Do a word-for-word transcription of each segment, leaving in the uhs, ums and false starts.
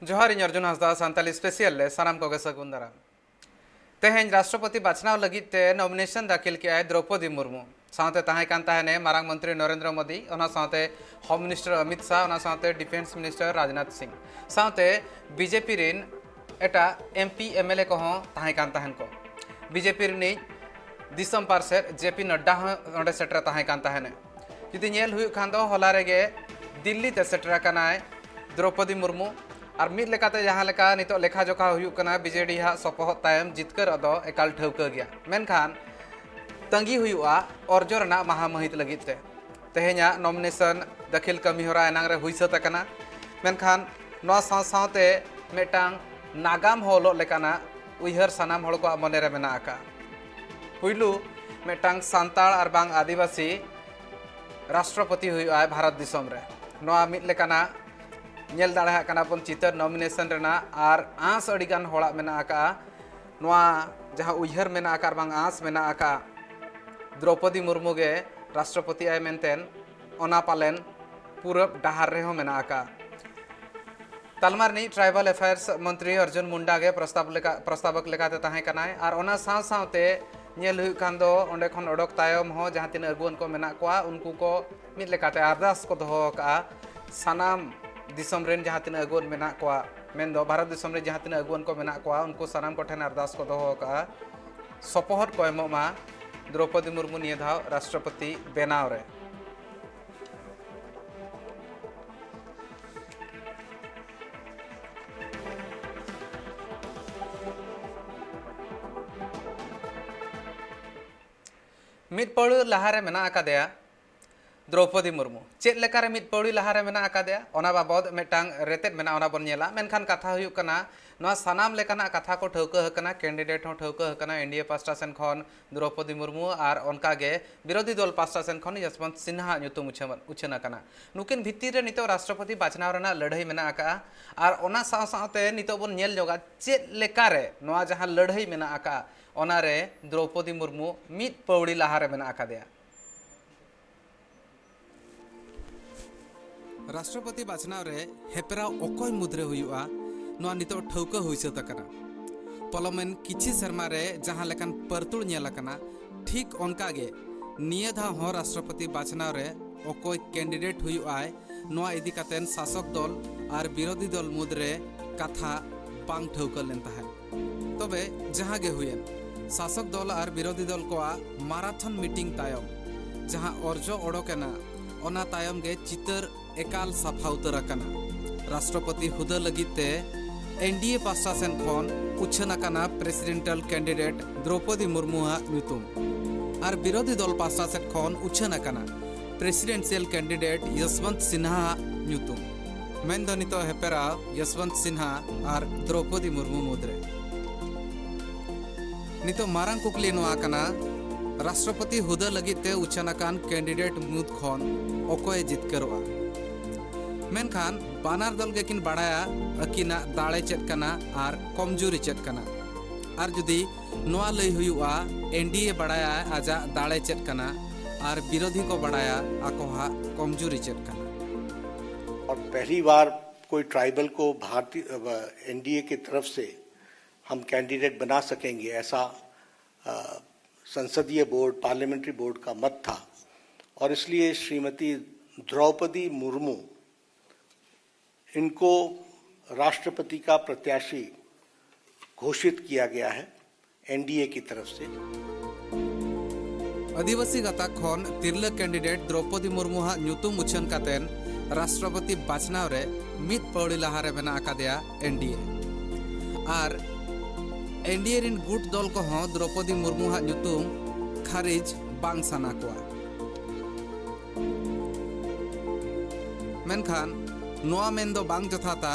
ᱡᱚᱦᱟᱨ, ᱤᱧ ᱚᱨᱡᱩᱱ ᱦᱟᱸᱥᱫᱟ, ᱥᱟᱱᱛᱟᱞᱤ ᱥᱯᱮᱥᱤᱭᱟᱞ ᱨᱮ ᱥᱟᱱᱟᱢ ᱠᱚᱜᱮ ᱥᱟᱹᱜᱩᱱ ᱫᱟᱨᱟᱢ᱾ ᱛᱮᱦᱮᱧ ᱨᱟᱥᱴᱨᱚᱯᱚᱛᱤ ᱵᱟᱪᱷᱱᱟᱣ ᱞᱟᱹᱜᱤᱫ ᱛᱮ ᱱᱚᱢᱤᱱᱮᱥᱚᱱ ᱫᱟᱹᱠᱷᱤᱞ ᱠᱮᱜᱼᱟᱭ ᱫᱨᱚᱣᱯᱚᱫᱤ ᱢᱩᱨᱢᱩ᱾ ᱥᱟᱶᱛᱮ ᱛᱟᱦᱮᱸ ᱠᱟᱱ ᱛᱟᱦᱮᱱᱮ ᱢᱟᱨᱟᱝ ᱢᱚᱱᱛᱨᱤ ᱱᱚᱨᱮᱱᱫᱨᱚ ᱢᱳᱫᱤ, ᱚᱱᱟ ᱥᱟᱶᱛᱮ ᱦᱳᱢ ᱢᱤᱱᱤᱥᱴᱟᱨ ᱚᱢᱤᱛ ᱥᱟᱦ, ᱚᱱᱟ ᱥᱟᱶᱛᱮ ᱰᱤᱯᱷᱮᱱᱥ ᱢᱤᱱᱤᱥᱴᱟᱨ ᱨᱟᱡᱽᱱᱟᱛᱷ ᱥᱤᱝ, ᱥᱟᱶᱛᱮ ᱵᱤᱡᱮᱯᱤ ᱨᱮᱱ ᱮᱴᱟᱜ M P, M L A ᱠᱚᱦᱚᱸ ᱛᱟᱦᱮᱸ ᱠᱟᱱ ᱛᱟᱦᱮᱱ ᱠᱚ᱾ ᱵᱤᱡᱮᱯᱤ ᱨᱤᱱᱤᱡ ᱫᱤᱥᱚᱢ ᱯᱟᱨᱥᱮᱛ ᱡᱮ ᱯᱤ ᱱᱟᱰᱰᱟ ᱦᱚᱸ ᱚᱸᱰᱮ ᱥᱮᱴᱮᱨ ᱛᱟᱦᱮᱸ ᱠᱟᱱ ᱛᱟᱦᱮᱱᱮ᱾ ᱡᱩᱫᱤ ᱧᱮᱞ ᱦᱩᱭᱩᱜ ᱠᱷᱟᱱ ᱫᱚ, ᱦᱚᱞᱟ ᱨᱮᱜᱮ ᱫᱤᱞᱞᱤ ᱛᱮ ᱥᱮᱴᱮᱨ ᱟᱠᱟᱱᱟᱭ ᱫᱨᱚᱣᱯᱚᱫᱤ ᱢᱩᱨᱢᱩ᱾ ᱟᱨ ᱢᱤᱫ ᱞᱮᱠᱟᱛᱮ ᱡᱟᱦᱟᱸ ᱞᱮᱠᱟ ᱱᱤᱛᱚᱜ ᱞᱮᱠᱷᱟ ᱡᱚᱠᱷᱟ ᱦᱩᱭᱩᱜ ᱠᱟᱱᱟ, ᱵᱤ ᱡᱮ ᱰᱤ ᱦᱟᱜ ᱥᱚᱯᱚᱦᱚᱫ ᱛᱟᱭᱚᱢ ᱡᱤᱛᱠᱟᱹᱨᱚᱜ ᱫᱚ ᱮᱠᱟᱞ ᱴᱷᱟᱹᱣᱠᱟᱹ ᱜᱮᱭᱟ᱾ ᱢᱮᱱᱠᱷᱟᱱ ᱛᱟᱺᱜᱤ ᱦᱩᱭᱩᱜᱼᱟ ᱚᱨᱡᱚ ᱨᱮᱱᱟᱜ ᱢᱟᱦᱟ ᱢᱟᱹᱦᱤᱛ ᱞᱟᱹᱜᱤᱫ ᱛᱮ᱾ ᱛᱮᱦᱮᱧᱟᱜ ᱱᱚᱢᱤᱱᱮᱥᱚᱱ ᱫᱟᱹᱠᱷᱤᱞ ᱠᱟᱹᱢᱤ ᱦᱚᱨᱟ ᱮᱱᱟᱝ ᱨᱮ ᱦᱩᱭ ᱥᱟᱹᱛ ᱟᱠᱟᱱᱟ᱾ ᱢᱮᱱᱠᱷᱟᱱ ᱱᱚᱣᱟ ᱥᱟᱶ ᱥᱟᱶᱛᱮ ᱢᱤᱫᱴᱟᱝ ᱱᱟᱜᱟᱢ ᱦᱚ ᱚᱞᱚᱜ ᱞᱮᱠᱟᱱᱟᱜ ᱩᱭᱦᱟᱹᱨ ᱥᱟᱱᱟᱢ ᱦᱚᱲ ᱠᱚᱣᱟᱜ ᱢᱚᱱᱮ ᱨᱮ ᱢᱮᱱᱟᱜ ᱟᱠᱟᱫᱼᱟ᱾ ᱯᱩᱭᱞᱩ ᱢᱤᱫᱴᱟᱝ ᱥᱟᱱᱛᱟᱲ ᱟᱨ ᱵᱟᱝ ᱟᱹᱫᱤᱵᱟᱹᱥᱤ ᱨᱟᱥᱴᱨᱚᱯᱚᱛᱤ ᱦᱩᱭᱩᱜᱼᱟᱭ ᱵᱷᱟᱨᱚᱛ ᱫᱤᱥᱚᱢ ᱨᱮ᱾ ᱱᱚᱣᱟ ᱢᱤᱫ ᱞᱮᱠᱟᱱᱟᱜ ᱧᱮᱞ ᱫᱟᱲᱮᱭᱟᱜ ᱠᱟᱱᱟ ᱵᱚᱱ ᱪᱤᱛᱟᱹᱨ ᱱᱚᱢᱤᱱᱮᱥᱚᱱ ᱨᱮᱱᱟᱜ, ᱟᱨ ᱟᱸᱥ ᱟᱹᱰᱤᱜᱟᱱ ᱦᱚᱲᱟᱜ ᱢᱮᱱᱟᱜ ᱟᱠᱟᱫᱼᱟ᱾ ᱱᱚᱣᱟ ᱡᱟᱦᱟᱸ ᱩᱭᱦᱟᱹᱨ ᱢᱮᱱᱟᱜ ᱟᱠᱟᱫ ᱟᱨ ᱵᱟᱝ ᱟᱸᱥ ᱢᱮᱱᱟᱜ ᱟᱠᱟᱫ ᱫᱨᱚᱣᱯᱚᱫᱤ ᱢᱩᱨᱢᱩ ᱜᱮ ᱨᱟᱥᱴᱨᱚᱯᱚᱛᱤ ᱟᱭ ᱢᱮᱱᱛᱮ, ᱚᱱᱟ ᱯᱟᱞᱮᱱ ᱯᱩᱨᱟᱹᱵ ᱰᱟᱦᱟᱨ ᱨᱮᱦᱚᱸ ᱢᱮᱱᱟᱜ ᱟᱠᱟᱫᱼᱟ᱾ ᱛᱟᱞᱢᱟ ᱨᱤᱱᱤᱡ ᱴᱨᱟᱭᱵᱟᱞ ᱮᱯᱷᱮᱭᱟᱨᱥ ᱢᱚᱱᱛᱨᱤ ᱚᱨᱡᱩᱱ ᱢᱩᱱᱰᱟ ᱜᱮ ᱯᱨᱚᱥᱛᱟᱵ ᱞᱮᱠᱟ, ᱯᱨᱚᱥᱛᱟᱵᱚᱠ ᱞᱮᱠᱟᱛᱮ ᱛᱟᱦᱮᱸ ᱠᱟᱱᱟᱭ, ᱟᱨ ᱚᱱᱟ ᱥᱟᱶ ᱥᱟᱶᱛᱮ ᱧᱮᱞ ᱦᱩᱭᱩᱜ ᱠᱷᱟᱱ ᱫᱚ, ᱚᱸᱰᱮ ᱠᱷᱚᱱ ᱚᱰᱚᱠ ᱛᱟᱭᱚᱢ ᱦᱚᱸ ᱡᱟᱦᱟᱸ ᱛᱤᱱᱟᱹᱜ ᱟᱹᱜᱩᱣᱟᱹᱱ ᱠᱚ ᱢᱮᱱᱟᱜ ᱠᱚᱣᱟ, ᱩᱱᱠᱩ ᱠᱚ ᱢᱤᱫ ᱞᱮᱠᱟᱛᱮ ᱟᱨᱫᱟᱥ ᱠᱚ ᱫᱚᱦᱚ ᱟᱠᱟᱫᱼᱟ᱾ ᱥᱟᱱᱟᱢ ᱫᱤᱥᱚᱢ ᱨᱮᱱ ᱡᱟᱦᱟᱸ ᱛᱤᱱᱟᱹᱜ ᱟᱹᱜᱩᱣᱟᱹᱱ ᱢᱮᱱᱟᱜ ᱠᱚᱣᱟ, ᱢᱮᱱᱫᱚ ᱵᱷᱟᱨᱚᱛ ᱫᱤᱥᱚᱢ ᱨᱮ ᱡᱟᱦᱟᱸ ᱛᱤᱱᱟᱹᱜ ᱟᱹᱜᱩᱣᱟᱹᱱ ᱠᱚ ᱢᱮᱱᱟᱜ ᱠᱚᱣᱟ, ᱩᱱᱠᱩ ᱥᱟᱱᱟᱢ ᱠᱚᱴᱷᱮᱱ ᱟᱨᱫᱟᱥ ᱠᱚ ᱫᱚᱦᱚ ᱟᱠᱟᱫᱼᱟ, ᱥᱚᱯᱚᱦᱚᱫ ᱠᱚ ᱮᱢᱚᱜ ᱢᱟ ᱫᱨᱚᱣᱯᱚᱫᱤ ᱢᱩᱨᱢᱩ ᱱᱤᱭᱟᱹ ᱫᱷᱟᱣ ᱨᱟᱥᱴᱨᱚᱯᱚᱛᱤ ᱵᱮᱱᱟᱣ ᱨᱮ᱾ ᱢᱤᱫ ᱯᱟᱹᱣᱲᱤ ᱞᱟᱦᱟᱨᱮ ᱢᱮᱱᱟᱜ ᱟᱠᱟᱫᱮᱭᱟ ᱫᱨᱚᱣᱯᱚᱫᱤ ᱢᱩᱨᱢᱩ᱾ ᱪᱮᱫ ᱞᱮᱠᱟᱨᱮ ᱢᱤᱫ ᱯᱟᱹᱣᱲᱤ ᱞᱟᱦᱟᱨᱮ ᱢᱮᱱᱟᱜ ᱟᱠᱟᱫᱮᱭᱟ, ᱚᱱᱟ ᱵᱟᱵᱚᱫ ᱢᱤᱫᱴᱟᱝ ᱨᱮᱛᱮᱫ ᱢᱮᱱᱟᱜᱼᱟ, ᱚᱱᱟ ᱵᱚᱱ ᱧᱮᱞᱟ᱾ ᱢᱮᱱᱠᱷᱟᱱ ᱠᱟᱛᱷᱟ ᱦᱩᱭᱩᱜ ᱠᱟᱱᱟ, ᱱᱚᱣᱟ ᱥᱟᱱᱟᱢ ᱞᱮᱠᱟᱱᱟᱜ ᱠᱟᱛᱷᱟ ᱠᱚ ᱴᱷᱟᱹᱣᱠᱟᱹ ᱟᱠᱟᱱᱟ, ᱠᱮᱱᱰᱤᱰᱮᱴ ᱦᱚᱸ ᱴᱷᱟᱹᱣᱠᱟᱹ ᱟᱠᱟᱱᱟ, ᱮᱱ ᱰᱤ ᱮ ᱯᱟᱥᱴᱟ ᱥᱮᱱ ᱠᱷᱚᱱ ᱫᱨᱚᱣᱯᱚᱫᱤ ᱢᱩᱨᱢᱩ ᱟᱨ ᱚᱱᱠᱟᱜᱮ ᱵᱤᱨᱳᱫᱷᱤ ᱫᱚᱞ ᱯᱟᱥᱴᱟ ᱥᱮᱱ ᱠᱷᱚᱱ ᱡᱚᱥᱵᱚᱱᱛ ᱥᱤᱱᱦᱟ ᱧᱩᱛᱩᱢ ᱩᱪᱷᱟᱹᱱ, ᱩᱪᱷᱟᱹᱱ ᱟᱠᱟᱱᱟ᱾ ᱱᱩᱠᱤᱱ ᱵᱷᱤᱛᱤᱨ ᱨᱮ ᱱᱤᱛᱚᱜ ᱨᱟᱥᱴᱨᱚᱯᱚᱛᱤ ᱵᱟᱪᱷᱱᱟᱣ ᱨᱮᱱᱟᱜ ᱞᱟᱹᱲᱦᱟᱹᱭ ᱢᱮᱱᱟᱜ ᱟᱠᱟᱫᱼᱟ᱾ ᱟᱨ ᱚᱱᱟ ᱥᱟᱶ ᱥᱟᱶᱛᱮ ᱱᱤᱛᱚᱜ ᱵᱚᱱ ᱧᱮᱞ ᱧᱚᱜᱟ, ᱪᱮᱫ ᱞᱮᱠᱟᱨᱮ ᱱᱚᱣᱟ ᱡᱟᱦᱟᱸ ᱞᱟᱹᱲᱦᱟᱹᱭ ᱢᱮᱱᱟᱜ ᱟᱠᱟᱫᱼᱟ, ᱚᱱᱟᱨᱮ ᱫᱨᱚᱣᱯᱚᱫᱤ ᱢᱩᱨᱢᱩ ᱢᱤᱫ ᱯᱟᱹᱣᱲᱤ ᱞᱟᱦᱟᱨᱮ ᱢᱮᱱᱟᱜ ᱟᱠᱟᱫᱮᱭᱟ᱾ ᱨᱟᱥᱴᱨᱚᱯᱚᱛᱤ ᱵᱟᱪᱷᱱᱟᱣ ᱨᱮ ᱦᱮᱯᱨᱟᱣ ᱚᱠᱚᱭ ᱢᱩᱫᱽᱨᱮ ᱦᱩᱭᱩᱜᱼᱟ, ᱱᱚᱣᱟ ᱱᱤᱛᱚᱜ ᱴᱷᱟᱹᱣᱠᱟᱹ ᱦᱩᱭ ᱥᱟᱹᱛ ᱟᱠᱟᱱᱟ᱾ ᱯᱚᱞᱚᱢᱮᱱ ᱠᱤᱪᱷᱤ ᱥᱮᱨᱢᱟ ᱨᱮ ᱡᱟᱦᱟᱸ ᱞᱮᱠᱟᱱ ᱯᱟᱹᱨᱛᱩᱲ ᱧᱮᱞ ᱟᱠᱟᱱᱟ, ᱴᱷᱤᱠ ᱚᱱᱠᱟ ᱜᱮ ᱱᱤᱭᱟᱹ ᱫᱷᱟᱣ ᱦᱚᱸ ᱨᱟᱥᱴᱨᱚᱯᱚᱛᱤ ᱵᱟᱪᱷᱱᱟᱣ ᱨᱮ ᱚᱠᱚᱭ ᱠᱮᱱᱰᱤᱰᱮᱴ ᱦᱩᱭᱩᱜ ᱟᱭ, ᱱᱚᱣᱟ ᱤᱫᱤ ᱠᱟᱛᱮᱱ ᱥᱟᱥᱚᱠ ᱫᱚᱞ ᱟᱨ ᱵᱤᱨᱳᱫᱷᱤ ᱫᱚᱞ ᱢᱩᱫᱽᱨᱮ ᱠᱟᱛᱷᱟ ᱵᱟᱝ ᱴᱷᱟᱹᱣᱠᱟᱹ ᱞᱮᱱ ᱛᱟᱦᱮᱸᱫ᱾ ᱛᱚᱵᱮ ᱡᱟᱦᱟᱸ ᱜᱮ ᱦᱩᱭᱮᱱ, ᱥᱟᱥᱚᱠ ᱫᱚᱞ ᱟᱨ ᱵᱤᱨᱳᱫᱷᱤ ᱫᱚᱞ ᱠᱚᱣᱟᱜ ᱢᱟᱨᱟᱛᱷᱚᱱ ᱢᱤᱴᱤᱝ ᱛᱟᱭᱚᱢ ᱡᱟᱦᱟᱸ ᱚᱨᱡᱚ ᱚᱰᱚᱠ ᱮᱱᱟ, ᱚᱱᱟ ᱛᱟᱭᱚᱢ ᱜᱮ ᱪᱤᱛᱟᱹᱨ ᱮᱠᱟᱞ ᱥᱟᱯᱷᱟ ᱩᱛᱟᱹᱨ ᱟᱠᱟᱱᱟ᱾ ᱨᱟᱥᱴᱨᱚᱯᱚᱛᱤ ᱦᱩᱫᱟᱹ ᱞᱟᱹᱜᱤᱫ ᱛᱮ ᱮᱱᱰᱤᱮ ᱯᱟᱥᱴᱟ ᱥᱮᱱ ᱠᱷᱚᱱ ᱩᱪᱷᱟᱹᱱ ᱟᱠᱟᱱᱟ ᱯᱨᱮᱥᱤᱰᱮᱱᱴᱟᱞ ᱠᱮᱱᱰᱤᱰᱮᱴ ᱫᱨᱚᱣᱯᱚᱫᱤ ᱢᱩᱨᱢᱩᱣᱟᱜ ᱧᱩᱛᱩᱢ᱾ ᱟᱨ ᱵᱤᱨᱳᱫᱷᱤ ᱫᱚᱞ ᱯᱟᱥᱴᱟ ᱥᱮᱫ ᱠᱷᱚᱱ ᱩᱪᱷᱟᱹᱱ ᱟᱠᱟᱱᱟ ᱯᱨᱮᱥᱤᱰᱮᱱᱥᱤᱭᱟᱞ ᱠᱮᱱᱰᱤᱰᱮᱴ ᱭᱚᱥᱵᱚᱱᱛ ᱥᱤᱱᱦᱟ ᱟᱜ ᱧᱩᱛᱩᱢ᱾ ᱢᱮᱱᱫᱚ ᱱᱤᱛᱚᱜ ᱦᱮᱯᱮᱨᱟᱣ ᱭᱚᱥᱵᱚᱱᱛ ᱥᱤᱱᱦᱟ ᱟᱨ ᱫᱨᱚᱣᱯᱚᱫᱤ ᱢᱩᱨᱢᱩ ᱢᱩᱫᱽᱨᱮ᱾ ᱱᱤᱛᱚᱜ ᱢᱟᱨᱟᱝ ᱠᱩᱠᱞᱤ ᱱᱚᱣᱟ ᱠᱟᱱᱟ, ᱨᱟᱥᱴᱨᱚᱯᱚᱛᱤ ᱦᱩᱫᱟᱹ ᱞᱟᱹᱜᱤᱫ ᱛᱮ ᱩᱪᱷᱟᱹᱱ ᱟᱠᱟᱱ ᱠᱮᱱᱰᱤᱰᱮᱴ ᱢᱩᱫᱽ ᱠᱷᱚᱱ ᱚᱠᱚᱭᱮ ᱡᱤᱛᱠᱟᱹᱨᱚᱜᱼᱟ? ᱢᱮᱱᱠᱷᱟᱱ ᱵᱟᱱᱟᱨ ᱫᱚᱞ ᱜᱮᱠᱤᱱ ᱵᱟᱲᱟᱭᱟ ᱟᱹᱠᱤᱱᱟᱜ ᱫᱟᱲᱮ ᱪᱮᱫ ᱠᱟᱱᱟ ᱟᱨ ᱠᱚᱢᱡᱩᱨᱤ ᱪᱮᱫ ᱠᱟᱱᱟ᱾ ᱟᱨ ᱡᱩᱫᱤ ᱱᱚᱣᱟ ᱞᱟᱹᱭ ᱦᱩᱭᱩᱜᱼᱟ, ᱮᱱᱰᱤᱮ ᱵᱟᱲᱟᱭᱟ ᱟᱡᱟᱜ ᱫᱟᱲᱮ ᱪᱮᱫ ᱠᱟᱱᱟ ᱟᱨ ᱵᱤᱨᱳᱫᱷᱤ ᱠᱚ ᱵᱟᱲᱟᱭᱟ ᱟᱠᱚᱣᱟᱜ ᱠᱚᱢᱡᱩᱨᱤ ᱪᱮᱫ ᱠᱟᱱᱟ᱾ और पहली बार कोई ट्राइबल को भारतीय एनडीए की तरफ से हम कैंडिडेट बना सकेंगे, ऐसा अ, संसदीय बोर्ड, पार्लियामेंट्री बोर्ड का मत था और इसलिए श्रीमती द्रौपदी मुर्मू इनको राष्ट्रपति का प्रत्याशी घोषित किया गया है एनडीए की तरफ से। ᱟᱹᱫᱤᱵᱟᱹᱥᱤ ᱜᱟᱛᱟᱠ ᱠᱷᱚᱱ ᱛᱤᱨᱞᱟᱹ ᱠᱮᱱᱰᱤᱰᱮᱴ ᱫᱨᱚᱣᱯᱚᱫᱤ ᱢᱩᱨᱢᱩᱣᱟᱜ ᱧᱩᱛᱩᱢ ᱩᱪᱷᱟᱹᱱ ᱠᱟᱛᱮᱱ ᱨᱟᱥᱴᱨᱚᱯᱚᱛᱤ ᱵᱟᱪᱷᱱᱟᱣ ᱨᱮ ᱢᱤᱫ ᱯᱟᱹᱣᱲᱤ ᱞᱟᱦᱟᱨᱮ ᱢᱮᱱᱟᱜ ᱟᱠᱟᱫᱮᱭᱟ ᱮᱱᱰᱤᱮ᱾ ᱟᱨ ᱮᱱᱰᱤᱮ ᱨᱤᱱ ᱜᱩᱴ ᱫᱚᱞ ᱠᱚᱦᱚᱸ ᱫᱨᱚᱣᱯᱚᱫᱤ ᱢᱩᱨᱢᱩᱣᱟᱜ ᱧᱩᱛᱩᱢ ᱠᱷᱟᱨᱤᱡ ᱵᱟᱝ ᱥᱟᱱᱟ ᱠᱚᱣᱟ᱾ ᱢᱮᱱᱠᱷᱟᱱ ᱱᱚᱣᱟ ᱢᱮᱱ ᱫᱚ ᱵᱟᱝ ᱡᱚᱛᱷᱟᱛᱟ,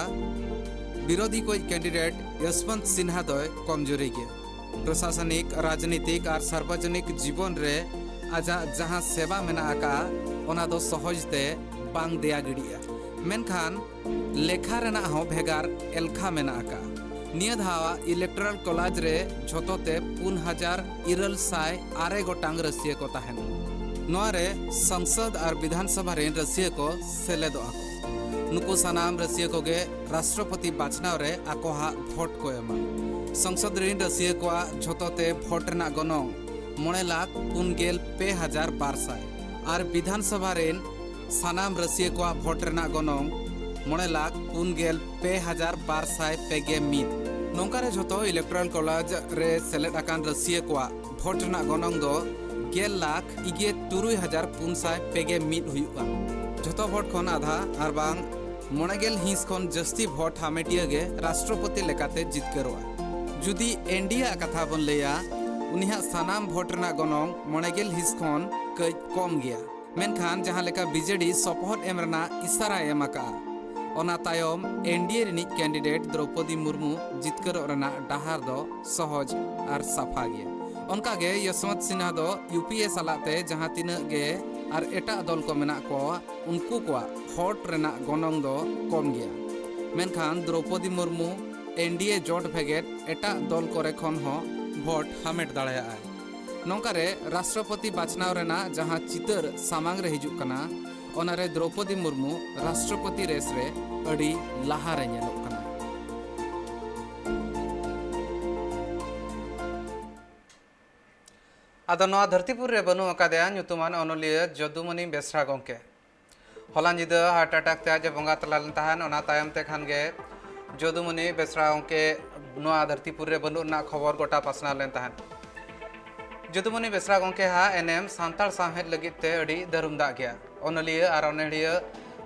ᱵᱤᱨᱳᱫᱷᱤ ᱠᱚᱭᱤᱡ ᱠᱮᱱᱰᱤᱰᱮᱴ ᱭᱚᱥᱵᱚᱱᱛ ᱥᱤᱱᱦᱟ ᱫᱚᱭ ᱠᱚᱢᱡᱩᱨᱤ ᱜᱮᱭᱟ᱾ ᱯᱨᱚᱥᱟᱥᱚᱱᱤᱠ, ᱨᱟᱡᱽᱱᱤᱛᱤᱠ ᱟᱨ ᱥᱟᱨᱵᱚᱡᱚᱱᱤᱠ ᱡᱤᱵᱚᱱ ᱨᱮ ᱟᱡᱟᱜ ᱡᱟᱦᱟᱸ ᱥᱮᱵᱟ ᱢᱮᱱᱟᱜ ᱟᱠᱟᱫᱼᱟ, ᱚᱱᱟ ᱫᱚ ᱥᱚᱦᱚᱡᱽ ᱛᱮ ᱵᱟᱝ ᱫᱮᱭᱟ ᱜᱤᱰᱤᱜᱼᱟ᱾ ᱢᱮᱱᱠᱷᱟᱱ ᱞᱮᱠᱷᱟ ᱨᱮᱱᱟᱜ ᱦᱚᱸ ᱵᱷᱮᱜᱟᱨ ᱮᱞᱠᱷᱟ ᱢᱮᱱᱟᱜ ᱟᱠᱟᱫᱼᱟ᱾ ᱱᱤᱭᱟᱹ ᱫᱷᱟᱣᱟᱜ ᱤᱞᱮᱠᱴᱚᱨᱟᱞ ᱠᱚᱞᱮᱡᱽ ᱨᱮ ᱡᱷᱚᱛᱚ ᱛᱮ ᱯᱩᱱ ᱦᱟᱡᱟᱨ ᱤᱨᱟᱹᱞ ᱥᱟᱭ ᱟᱨᱮ ᱜᱚᱴᱟᱝ ᱨᱟᱹᱥᱤᱭᱟᱹ ᱠᱚ ᱛᱟᱦᱮᱱᱟ᱾ ᱱᱚᱣᱟ ᱨᱮ ᱥᱚᱝᱥᱚᱫ ᱟᱨ ᱵᱤᱫᱷᱟᱱ ᱥᱚᱵᱷᱟ ᱨᱮᱱ ᱨᱟᱹᱥᱤᱭᱟᱹ ᱠᱚ ᱥᱮᱞᱮᱫᱚᱜᱼᱟ ᱠᱚ᱾ ᱱᱩᱠᱩ ᱥᱟᱱᱟᱢ ᱨᱟᱹᱥᱤᱭᱟᱹ ᱠᱚᱜᱮ ᱨᱟᱥᱴᱨᱚᱯᱚᱛᱤ ᱵᱟᱪᱷᱱᱟᱣ ᱨᱮ ᱟᱠᱚᱣᱟᱜ ᱵᱷᱳᱴ ᱠᱚ ᱮᱢᱟ᱾ ᱥᱚᱝᱥᱚᱫ ᱨᱮᱱ ᱨᱟᱹᱥᱤᱭᱟᱹ ᱠᱚᱣᱟᱜ ᱡᱷᱚᱛᱚ ᱛᱮ ᱵᱷᱳᱴ ᱨᱮᱱᱟᱜ ᱜᱚᱱᱚᱝ ᱢᱚᱬᱮ ᱞᱟᱠᱷ ᱯᱩᱱ ᱜᱮᱞ ᱯᱮ ᱦᱟᱡᱟᱨ ᱵᱟᱨ ᱥᱟᱭ ᱟᱨ ᱵᱤᱫᱷᱟᱱ ᱥᱚᱵᱷᱟ ᱨᱮᱱ ᱥᱟᱱᱟᱢ ᱨᱟᱹᱥᱤᱭᱟᱹ ᱠᱚᱣᱟᱜ ᱵᱷᱳᱴ ᱨᱮᱱᱟᱜ ᱜᱚᱱᱚᱝ ᱢᱚᱬᱮ ᱞᱟᱠᱷ ᱯᱩᱱ ᱜᱮᱞ ᱯᱮ ᱦᱟᱡᱟᱨ ᱵᱟᱨ ᱥᱟᱭ ᱯᱮ ᱜᱮ ᱢᱤᱫ᱾ ᱱᱚᱝᱠᱟ ᱨᱮ ᱡᱷᱚᱛᱚ ᱤᱞᱮᱠᱴᱳᱨᱟᱞ ᱠᱚᱞᱮᱡᱽ ᱨᱮ ᱥᱮᱞᱮᱫ ᱟᱠᱟᱱ ᱨᱟᱹᱥᱤᱭᱟᱹ ᱠᱚᱣᱟᱜ ᱵᱷᱳᱴ ᱨᱮᱱᱟᱜ ᱜᱚᱱᱚᱝ ᱫᱚ ᱜᱮᱞ ᱞᱟᱠᱷ ᱤᱜᱮ ᱛᱩᱨᱩᱭ ᱦᱟᱡᱟᱨ ᱯᱩᱱ ᱥᱟᱭ ᱯᱮ ᱜᱮ ᱢᱤᱫ ᱦᱩᱭᱩᱜᱼᱟ᱾ ᱡᱷᱚᱛᱚ ᱵᱷᱳᱴ ᱠᱷᱚᱱ ᱟᱫᱷᱟ ᱟᱨ ᱵᱟᱝ ᱢᱚᱬᱮ ᱜᱮᱞ ᱦᱤᱸᱥ ᱠᱷᱚᱱ ᱡᱟᱹᱥᱛᱤ ᱵᱷᱳᱴ ᱦᱟᱢᱮᱴᱤᱭᱟᱹ ᱜᱮ ᱨᱟᱥᱴᱨᱚᱯᱚᱛᱤ ᱞᱮᱠᱟᱛᱮ ᱡᱤᱛᱠᱟᱹᱨᱚᱜᱼᱟ᱾ ᱡᱩᱫᱤ ᱮᱱᱰᱤᱮ ᱟᱜ ᱠᱟᱛᱷᱟ ᱵᱚᱱ ᱞᱟᱹᱭᱟ, ᱩᱱᱤᱭᱟᱜ ᱥᱟᱱᱟᱢ ᱵᱷᱳᱴ ᱨᱮᱱᱟᱜ ᱜᱚᱱᱚᱝ ᱢᱚᱬᱮ ᱜᱮᱞ ᱦᱤᱸᱥ ᱠᱷᱚᱱ ᱠᱟᱹᱡ ᱠᱚᱢ ᱜᱮᱭᱟ᱾ ᱢᱮᱱᱠᱷᱟᱱ ᱡᱟᱦᱟᱸ ᱞᱮᱠᱟ ᱵᱤᱡᱮᱰᱤ ᱥᱚᱯᱚᱦᱚᱫ ᱮᱢ ᱨᱮᱱᱟᱜ ᱤᱥᱟᱨᱟᱭ ᱮᱢ ᱟᱠᱟᱫᱼᱟ, ᱚᱱᱟ ᱛᱟᱭᱚᱢ ᱮᱱᱰᱤᱮ ᱨᱤᱱᱤᱡ ᱠᱮᱱᱰᱤᱰᱮᱴ ᱫᱨᱚᱣᱯᱚᱫᱤ ᱢᱩᱨᱢᱩ ᱡᱤᱛᱠᱟᱹᱨᱚᱜ ᱨᱮᱱᱟᱜ ᱰᱟᱦᱟᱨ ᱫᱚ ᱥᱚᱦᱚᱡ ᱟᱨ ᱥᱟᱯᱷᱟ ᱜᱮᱭᱟ᱾ ᱚᱱᱠᱟᱜᱮ ᱭᱚᱥᱣᱚᱱᱛ ᱥᱤᱱᱦᱟ ᱫᱚ ᱭᱩᱯᱤᱮ ᱥᱟᱞᱟᱜ ᱛᱮ ᱡᱟᱦᱟᱸ ᱛᱤᱱᱟᱹᱜ ᱜᱮ ᱟᱨ ᱮᱴᱟᱜ ᱫᱚᱞ ᱠᱚ ᱢᱮᱱᱟᱜ ᱠᱚᱣᱟ, ᱩᱱᱠᱩ ᱠᱚᱣᱟᱜ ᱵᱷᱳᱴ ᱨᱮᱱᱟᱜ ᱜᱚᱱᱚᱝ ᱫᱚ ᱠᱚᱢ ᱜᱮᱭᱟ᱾ ᱢᱮᱱᱠᱷᱟᱱ ᱫᱨᱚᱣᱯᱚᱫᱤ ᱢᱩᱨᱢᱩ ᱮᱱᱰᱤᱮ ᱡᱳᱴ ᱵᱷᱮᱜᱮᱫ ᱮᱴᱟᱜ ᱫᱚᱞ ᱠᱚᱨᱮ ᱠᱷᱚᱱ ᱦᱚᱸ ᱵᱷᱳᱴ ᱦᱟᱢᱮᱴ ᱫᱟᱲᱮᱭᱟᱜᱼᱟᱭ᱾ ᱱᱚᱝᱠᱟ ᱨᱮ ᱨᱟᱥᱴᱨᱚᱯᱚᱛᱤ ᱵᱟᱪᱷᱱᱟᱣ ᱨᱮᱱᱟᱜ ᱡᱟᱦᱟᱸ ᱪᱤᱛᱟᱹᱨ ᱥᱟᱢᱟᱝ ᱨᱮ ᱦᱤᱡᱩᱜ ᱠᱟᱱᱟ, ᱚᱱᱟ ᱨᱮ ᱫᱨᱚᱣᱯᱚᱫᱤ ᱢᱩᱨᱢᱩ ᱨᱟᱥᱴᱨᱚᱯᱚᱛᱤ ᱨᱮᱥ ᱨᱮ ᱟᱹᱰᱤ ᱞᱟᱦᱟ ᱨᱮ ᱧᱮᱞᱚᱜ ᱠᱟᱱᱟ᱾ ᱟᱫᱚ ᱱᱚᱣᱟ ᱫᱷᱟᱹᱨᱛᱤᱯᱩᱨ ᱨᱮ ᱵᱟᱹᱱᱩᱜ ᱟᱠᱟᱫᱮᱭᱟ ᱧᱩᱛᱩᱢᱟᱱ ᱚᱱᱚᱞᱤᱭᱟᱹ ᱡᱚᱫᱩᱢᱚᱱᱤ ᱵᱮᱥᱨᱟ ᱜᱚᱢᱠᱮ᱾ ᱦᱚᱞᱟ ᱧᱤᱫᱟᱹ ᱦᱟᱨᱴ ᱮᱴᱟᱠ ᱛᱮ ᱟᱡ ᱮ ᱵᱚᱸᱜᱟ ᱛᱟᱞᱟ ᱞᱮᱱ ᱛᱟᱦᱮᱸᱫ᱾ ᱚᱱᱟ ᱛᱟᱭᱚᱢ ᱛᱮ ᱠᱷᱟᱱ ᱜᱮ ᱡᱚᱫᱩᱢᱚᱱᱤ ᱵᱮᱥᱨᱟ ᱜᱚᱢᱠᱮ ᱱᱚᱣᱟ ᱫᱷᱟᱹᱨᱛᱤᱯᱩᱨ ᱨᱮ ᱵᱟᱹᱱᱩᱜ ᱨᱮᱱᱟᱜ ᱠᱷᱚᱵᱚᱨ ᱜᱚᱴᱟ ᱯᱟᱥᱱᱟᱣ ᱞᱮᱱ ᱛᱟᱦᱮᱸᱫ᱾ ᱡᱚᱫᱩᱢᱚᱱᱤ ᱵᱮᱥᱨᱟ ᱜᱚᱢᱠᱮ ᱦᱟᱜ ᱮᱱᱮᱢ ᱥᱟᱱᱛᱟᱲ ᱥᱟᱶᱦᱮᱫ ᱞᱟᱹᱜᱤᱫ ᱛᱮ ᱟᱹᱰᱤ ᱫᱟᱹᱨᱩᱢ ᱫᱟᱜ ᱜᱮᱭᱟ᱾ ᱚᱱᱚᱞᱤᱭᱟᱹ ᱟᱨ ᱚᱱᱚᱬᱦᱤᱭᱟᱹ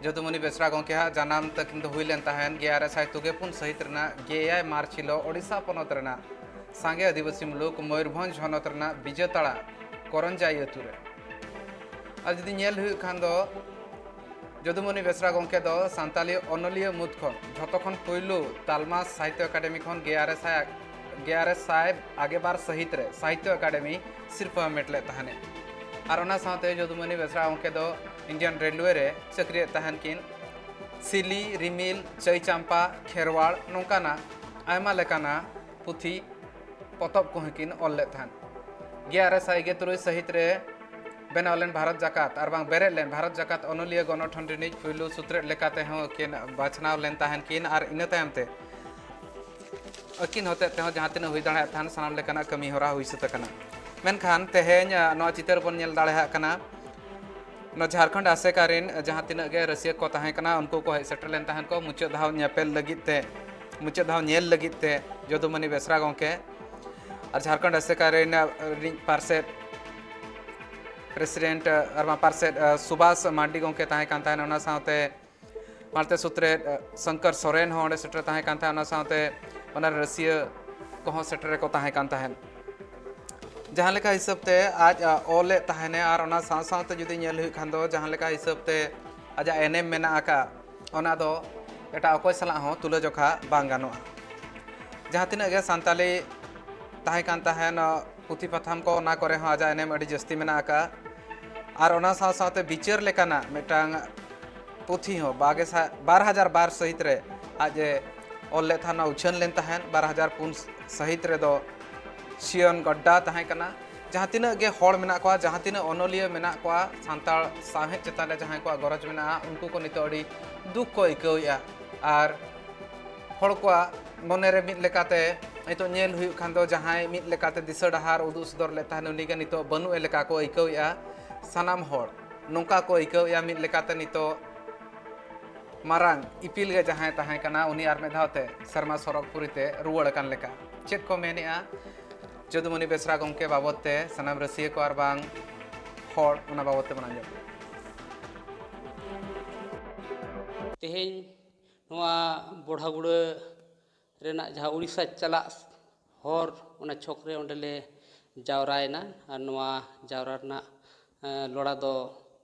ᱡᱚᱫᱩᱢᱚᱱᱤ ᱵᱮᱥᱨᱟ ᱜᱚᱢᱠᱮ ᱦᱟᱜ ᱡᱟᱱᱟᱢ ᱛᱟᱹᱠᱤᱱ ᱫᱚ ᱦᱩᱭ ᱞᱮᱱ ᱛᱟᱦᱮᱸᱫ ᱜᱮᱞ ᱟᱨᱮ ᱥᱟᱭ ᱛᱩᱜᱮ ᱯᱩᱱ ᱥᱟᱹᱦᱤᱛ ᱨᱮᱱᱟᱜ ᱜᱮᱞ ᱮᱭᱟᱭ ᱢᱟᱨᱪ ᱦᱤᱞᱳᱜ ᱳᱰᱤᱥᱟ ᱯᱚᱱᱚᱛ ᱨᱮᱱᱟᱜ ᱥᱟᱸᱜᱮ ᱟᱹᱫᱤᱵᱟᱹᱥᱤ ᱢᱩᱞᱩᱠ ᱢᱚᱭᱩᱨᱵᱷᱚᱸᱡᱽ ᱦᱚᱱᱚᱛ ᱨᱮᱱᱟᱜ ᱵᱤᱡᱟᱹᱛᱟᱲᱟ ᱠᱚᱨᱚᱧᱡᱟᱭᱤ ᱟᱹᱛᱩ ᱨᱮ᱾ ᱟᱨ ᱡᱩᱫᱤ ᱧᱮᱞ ᱦᱩᱭᱩᱜ ᱠᱷᱟᱱ ᱫᱚ, ᱡᱚᱫᱩᱢᱚᱱᱤ ᱵᱮᱥᱨᱟ ᱜᱚᱢᱠᱮ ᱫᱚ ᱥᱟᱱᱛᱟᱞᱤ ᱚᱱᱚᱞᱤᱭᱟᱹ ᱢᱩᱫᱽ ᱠᱷᱚᱱ ᱡᱷᱚᱛᱚ ᱠᱷᱚᱱ ᱯᱳᱭᱞᱳ ᱛᱟᱞᱢᱟ ᱥᱟᱦᱤᱛᱛᱚ ᱮᱠᱟᱰᱮᱢᱤ ᱠᱷᱚᱱ ᱜᱮᱞ ᱟᱨᱮ ᱥᱟᱭ, ᱜᱮᱞ ᱟᱨᱮ ᱥᱟᱭ ᱟᱜᱮ ᱵᱟᱨ ᱥᱟᱹᱦᱤᱛ ᱨᱮ ᱥᱟᱦᱤᱛᱛᱚ ᱮᱠᱟᱰᱮᱢᱤ ᱥᱤᱨᱯᱟᱹ ᱦᱟᱢᱮᱴ ᱞᱮᱫ ᱛᱟᱦᱮᱱᱮ᱾ ᱟᱨ ᱚᱱᱟ ᱥᱟᱶᱛᱮ ᱡᱚᱫᱩᱢᱚᱱᱤ ᱵᱮᱥᱨᱟ ᱜᱚᱢᱠᱮ ᱫᱚ ᱤᱱᱰᱤᱭᱟᱱ ᱨᱮᱞᱣᱮ ᱨᱮ ᱪᱟᱹᱠᱨᱤᱭᱮᱫ ᱛᱟᱦᱮᱱ ᱠᱤᱱ᱾ ᱥᱤᱞᱤ, ᱨᱤᱢᱤᱞ, ᱪᱟᱹᱭ ᱪᱟᱢᱯᱟ, ᱠᱷᱮᱨᱣᱟᱲ ᱱᱚᱝᱠᱟᱱᱟᱜ ᱟᱭᱢᱟ ᱞᱮᱠᱟᱱᱟᱜ ᱯᱩᱛᱷᱤ ᱯᱚᱛᱚᱵ ᱠᱚᱦᱚᱸ ᱠᱤᱱ ᱚᱞ ᱞᱮᱫ ᱛᱟᱦᱮᱸᱫ᱾ ᱜᱮᱞ ᱟᱨᱮ ᱥᱟᱭ ᱜᱮᱞ ᱛᱩᱨᱩᱭ ᱥᱟᱹᱦᱤᱛ ᱨᱮ ᱵᱮᱱᱟᱣ ᱞᱮᱱ ᱵᱷᱟᱨᱚᱛ ᱡᱟᱠᱟᱛ ᱟᱨ ᱵᱟᱝ ᱵᱮᱨᱮᱫ ᱞᱮᱱ ᱵᱷᱟᱨᱚᱛ ᱡᱟᱠᱟᱛ ᱚᱱᱚᱞᱤᱭᱟᱹ ᱜᱚᱱᱚᱴᱷᱚᱱ ᱨᱤᱱᱤᱡ ᱯᱩᱭᱞᱩ ᱥᱩᱛᱨᱮᱫ ᱞᱮᱠᱟᱛᱮ ᱦᱚᱸ ᱠᱤᱱ ᱵᱟᱪᱷᱱᱟᱣ ᱞᱮᱱ ᱛᱟᱦᱮᱱ ᱠᱤᱱ ᱟᱨ ᱤᱱᱟᱹ ᱛᱟᱭᱚᱢ ᱛᱮ ᱟᱹᱠᱤᱱ ᱦᱚᱛᱮᱡ ᱛᱮᱦᱚᱸ ᱡᱟᱦᱟᱸ ᱛᱤᱱᱟᱹᱜ ᱦᱩᱭ ᱫᱟᱲᱮᱭᱟᱜ ᱛᱟᱦᱮᱱ ᱥᱟᱱᱟᱢ ᱞᱮᱠᱟᱱᱟᱜ ᱠᱟᱹᱢᱤ ᱦᱚᱨᱟ ᱦᱩᱭ ᱥᱟᱹᱛ ᱟᱠᱟᱱᱟ᱾ ᱢᱮᱱᱠᱷᱟᱱ ᱛᱮᱦᱮᱧ ᱱᱚᱣᱟ ᱪᱤᱛᱟᱹᱨ ᱵᱚᱱ ᱧᱮᱞ ᱫᱟᱲᱮᱭᱟᱜ ᱠᱟᱱᱟ, ᱱᱚᱣᱟ ᱡᱷᱟᱲᱠᱷᱚᱸᱰ ᱟᱥᱮᱠᱟ ᱨᱮᱱ ᱡᱟᱦᱟᱸ ᱛᱤᱱᱟᱹᱜ ᱜᱮ ᱨᱟᱹᱥᱤᱭᱟᱹ ᱠᱚ ᱛᱟᱦᱮᱸ ᱠᱟᱱᱟ ᱩᱱᱠᱩ ᱠᱚ ᱦᱮᱡ ᱥᱮᱴᱮᱨ ᱞᱮᱱ ᱛᱟᱦᱮᱸ ᱠᱚ ᱢᱩᱪᱟᱹᱫ ᱫᱷᱟᱣ ᱧᱮᱯᱮᱞ ᱞᱟᱹᱜᱤᱫ ᱛᱮ, ᱢᱩᱪᱟᱹᱫ ᱫᱷᱟᱣ ᱧᱮᱞ ᱞᱟᱹᱜᱤᱫ ᱛᱮ ᱡᱚᱫᱩᱢᱚᱱᱤ ᱵᱮᱥᱨᱟ ᱜᱚᱢᱠᱮ ᱟᱨ ᱡᱷᱟᱲᱠᱷᱚᱸᱰ ᱟᱥᱮᱠᱟ ᱨᱮᱱ ᱨᱤᱱᱤᱡ ᱯᱟᱨᱥᱮᱫ ᱯᱨᱮᱥᱤᱰᱮᱱᱴ ᱟᱨ ᱵᱟᱝ ᱯᱟᱨᱥᱮᱫ ᱥᱩᱵᱷᱟᱥ ᱢᱟᱨᱰᱤ ᱜᱚᱢᱠᱮ ᱛᱟᱦᱮᱸ ᱠᱟᱱ ᱛᱟᱦᱮᱱᱟ, ᱚᱱᱟ ᱥᱟᱶᱛᱮ ᱢᱟᱲᱛᱮ ᱥᱩᱛᱨᱮᱫ ᱥᱚᱝᱠᱚᱨ ᱥᱚᱨᱮᱱ ᱦᱚᱸ ᱚᱸᱰᱮ ᱥᱮᱴᱮᱨ ᱛᱟᱦᱮᱸ ᱠᱟᱱ ᱛᱟᱦᱮᱸᱫ, ᱚᱱᱟ ᱥᱟᱶᱛᱮ ᱚᱱᱟ ᱨᱟᱹᱥᱤᱭᱟᱹ ᱠᱚᱦᱚᱸ ᱥᱮᱴᱮᱨ ᱨᱮᱠᱚ ᱛᱟᱦᱮᱸ ᱠᱟᱱ ᱛᱟᱦᱮᱸᱫ᱾ ᱡᱟᱦᱟᱸ ᱞᱮᱠᱟ ᱦᱤᱥᱟᱹᱵ ᱛᱮ ᱟᱡ ᱚᱞᱮᱫ ᱛᱟᱦᱮᱱᱮ ᱟᱨ ᱚᱱᱟ ᱥᱟᱶ ᱥᱟᱶᱛᱮ ᱡᱩᱫᱤ ᱧᱮᱞ ᱦᱩᱭᱩᱜ ᱠᱷᱟᱱ ᱫᱚ ᱡᱟᱦᱟᱸ ᱞᱮᱠᱟ ᱦᱤᱥᱟᱹᱵ ᱛᱮ ᱟᱡᱟᱜ ᱮᱱᱮᱢ ᱢᱮᱱᱟᱜ ᱟᱠᱟᱫ ᱚᱱᱟ ᱫᱚ ᱮᱴᱟᱜ ᱚᱠᱚᱭ ᱥᱟᱞᱟᱜ ᱦᱚᱸ ᱛᱩᱞᱟᱹᱡᱚᱠᱷᱟ ᱵᱟᱝ ᱜᱟᱱᱚᱜᱼᱟ᱾ ᱡᱟᱦᱟᱸ ᱛᱤᱱᱟᱹᱜ ᱜᱮ ᱥᱟᱱᱛᱟᱞᱤ ᱛᱟᱦᱮᱸ ᱠᱟᱱ ᱛᱟᱦᱮᱸᱱ ᱯᱩᱛᱷᱤ ᱯᱟᱛᱷᱟᱢ ᱠᱚ, ᱚᱱᱟ ᱠᱚᱨᱮ ᱦᱚᱸ ᱟᱡᱟᱜ ᱮᱱᱮᱢ ᱟᱹᱰᱤ ᱡᱟᱹᱥᱛᱤ ᱢᱮᱱᱟᱜ ᱟᱠᱟᱫᱼᱟ᱾ ᱟᱨ ᱚᱱᱟ ᱥᱟᱶ ᱥᱟᱶᱛᱮ ᱵᱤᱪᱟᱹᱨ ᱞᱮᱠᱟᱱᱟᱜ ᱢᱤᱫᱴᱟᱝ ᱯᱩᱛᱷᱤ ᱦᱚᱸ ᱵᱟᱜᱮ ᱥᱟ-, ᱵᱟᱨ ᱦᱟᱡᱟᱨ ᱵᱟᱨ ᱥᱟᱹᱦᱤᱛ ᱨᱮ ᱟᱡ ᱮ ᱚᱞ ᱞᱮᱫ ᱛᱟᱦᱮᱱ, ᱚᱱᱟ ᱩᱪᱷᱟᱹᱱ ᱞᱮᱱ ᱛᱟᱦᱮᱸᱫ᱾ ᱵᱟᱨ ᱦᱟᱡᱟᱨ ᱯᱩᱱ ᱥᱟᱹᱦᱤᱛ ᱨᱮᱫᱚ ᱥᱤᱭᱚᱱ ᱜᱚᱰᱰᱟ ᱛᱟᱦᱮᱸ ᱠᱟᱱᱟ᱾ ᱡᱟᱦᱟᱸ ᱛᱤᱱᱟᱹᱜ ᱜᱮ ᱦᱚᱲ ᱢᱮᱱᱟᱜ ᱠᱚᱣᱟ, ᱡᱟᱦᱟᱸ ᱛᱤᱱᱟᱹᱜ ᱚᱱᱚᱞᱤᱭᱟᱹ ᱢᱮᱱᱟᱜ ᱠᱚᱣᱟ, ᱥᱟᱱᱛᱟᱲ ᱥᱟᱶᱦᱮᱫ ᱪᱮᱛᱟᱱ ᱨᱮ ᱡᱟᱦᱟᱸᱭ ᱠᱚᱣᱟᱜ ᱜᱚᱨᱚᱡᱽ ᱢᱮᱱᱟᱜᱼᱟ, ᱩᱱᱠᱩ ᱠᱚ ᱱᱤᱛᱚᱜ ᱟᱹᱰᱤ ᱫᱩᱠ ᱠᱚ ᱟᱹᱭᱠᱟᱹᱣᱮᱫᱼᱟ᱾ ᱟᱨ ᱦᱚᱲ ᱠᱚᱣᱟᱜ ᱢᱚᱱᱮᱨᱮ ᱢᱤᱫ ᱞᱮᱠᱟᱛᱮ ᱱᱤᱛᱚᱜ ᱧᱮᱞ ᱦᱩᱭᱩᱜ ᱠᱷᱟᱱ ᱫᱚ ᱡᱟᱦᱟᱸᱭ ᱢᱤᱫ ᱞᱮᱠᱟᱛᱮ ᱫᱤᱥᱟᱹ ᱰᱟᱦᱟᱨ ᱩᱫᱩᱜ ᱥᱚᱫᱚᱨ ᱞᱮᱫ ᱛᱟᱦᱮᱱ ᱩᱱᱤᱜᱮ ᱱᱤᱛᱚᱜ ᱵᱟᱹᱱᱩᱜ ᱮ ᱞᱮᱠᱟ ᱠᱚ ᱟᱹᱭᱠᱟᱹᱣᱮᱫᱼᱟ ᱥᱟᱱᱟᱢ ᱦᱚᱲ᱾ ᱱᱚᱝᱠᱟ ᱠᱚ ᱟᱹᱭᱠᱟᱹᱣᱮᱫᱼᱟ ᱢᱤᱫ ᱞᱮᱠᱟᱛᱮ ᱱᱤᱛᱚᱜ ᱢᱟᱨᱟᱝ ᱤᱯᱤᱞ ᱜᱮ ᱡᱟᱦᱟᱸᱭ ᱛᱟᱦᱮᱸ ᱠᱟᱱᱟ ᱩᱱᱤ ᱟᱨ ᱢᱤᱫ ᱫᱷᱟᱣ ᱛᱮ ᱥᱮᱨᱢᱟ ᱥᱚᱨᱚᱜᱽ ᱯᱩᱨᱤ ᱛᱮ ᱨᱩᱣᱟᱹᱲ ᱟᱠᱟᱱ ᱞᱮᱠᱟ᱾ ᱪᱮᱫ ᱠᱚ ᱢᱮᱱᱮᱫᱼᱟ ᱡᱚᱫᱩᱢᱚᱱᱤ ᱵᱮᱥᱨᱟ ᱜᱚᱢᱠᱮ ᱵᱟᱵᱚᱫ ᱛᱮ ᱥᱟᱱᱟᱢ ᱨᱟᱹᱥᱤᱭᱟᱹ ᱠᱚ ᱟᱨ ᱵᱟᱝ ᱦᱚᱲ ᱚᱱᱟ ᱵᱟᱵᱚᱫ ᱛᱮᱵᱚᱱ ᱟᱸᱡᱚᱢ᱾ ᱛᱮᱦᱮᱧ ᱱᱚᱣᱟ ᱵᱚᱲᱦᱟᱜᱩᱲᱟᱹ ᱨᱮᱱᱟᱜ ᱡᱟᱦᱟᱸ ᱩᱲᱤᱥᱥᱟ ᱪᱟᱞᱟᱜ ᱦᱚᱨ, ᱚᱱᱟ ᱪᱷᱚᱠ ᱨᱮ ᱚᱸᱰᱮ ᱞᱮ ᱡᱟᱣᱨᱟᱭᱮᱱᱟ᱾ ᱟᱨ ᱱᱚᱣᱟ ᱡᱟᱣᱨᱟ ᱨᱮᱱᱟᱜ, ᱮᱸ, ᱞᱚᱲᱟ ᱫᱚ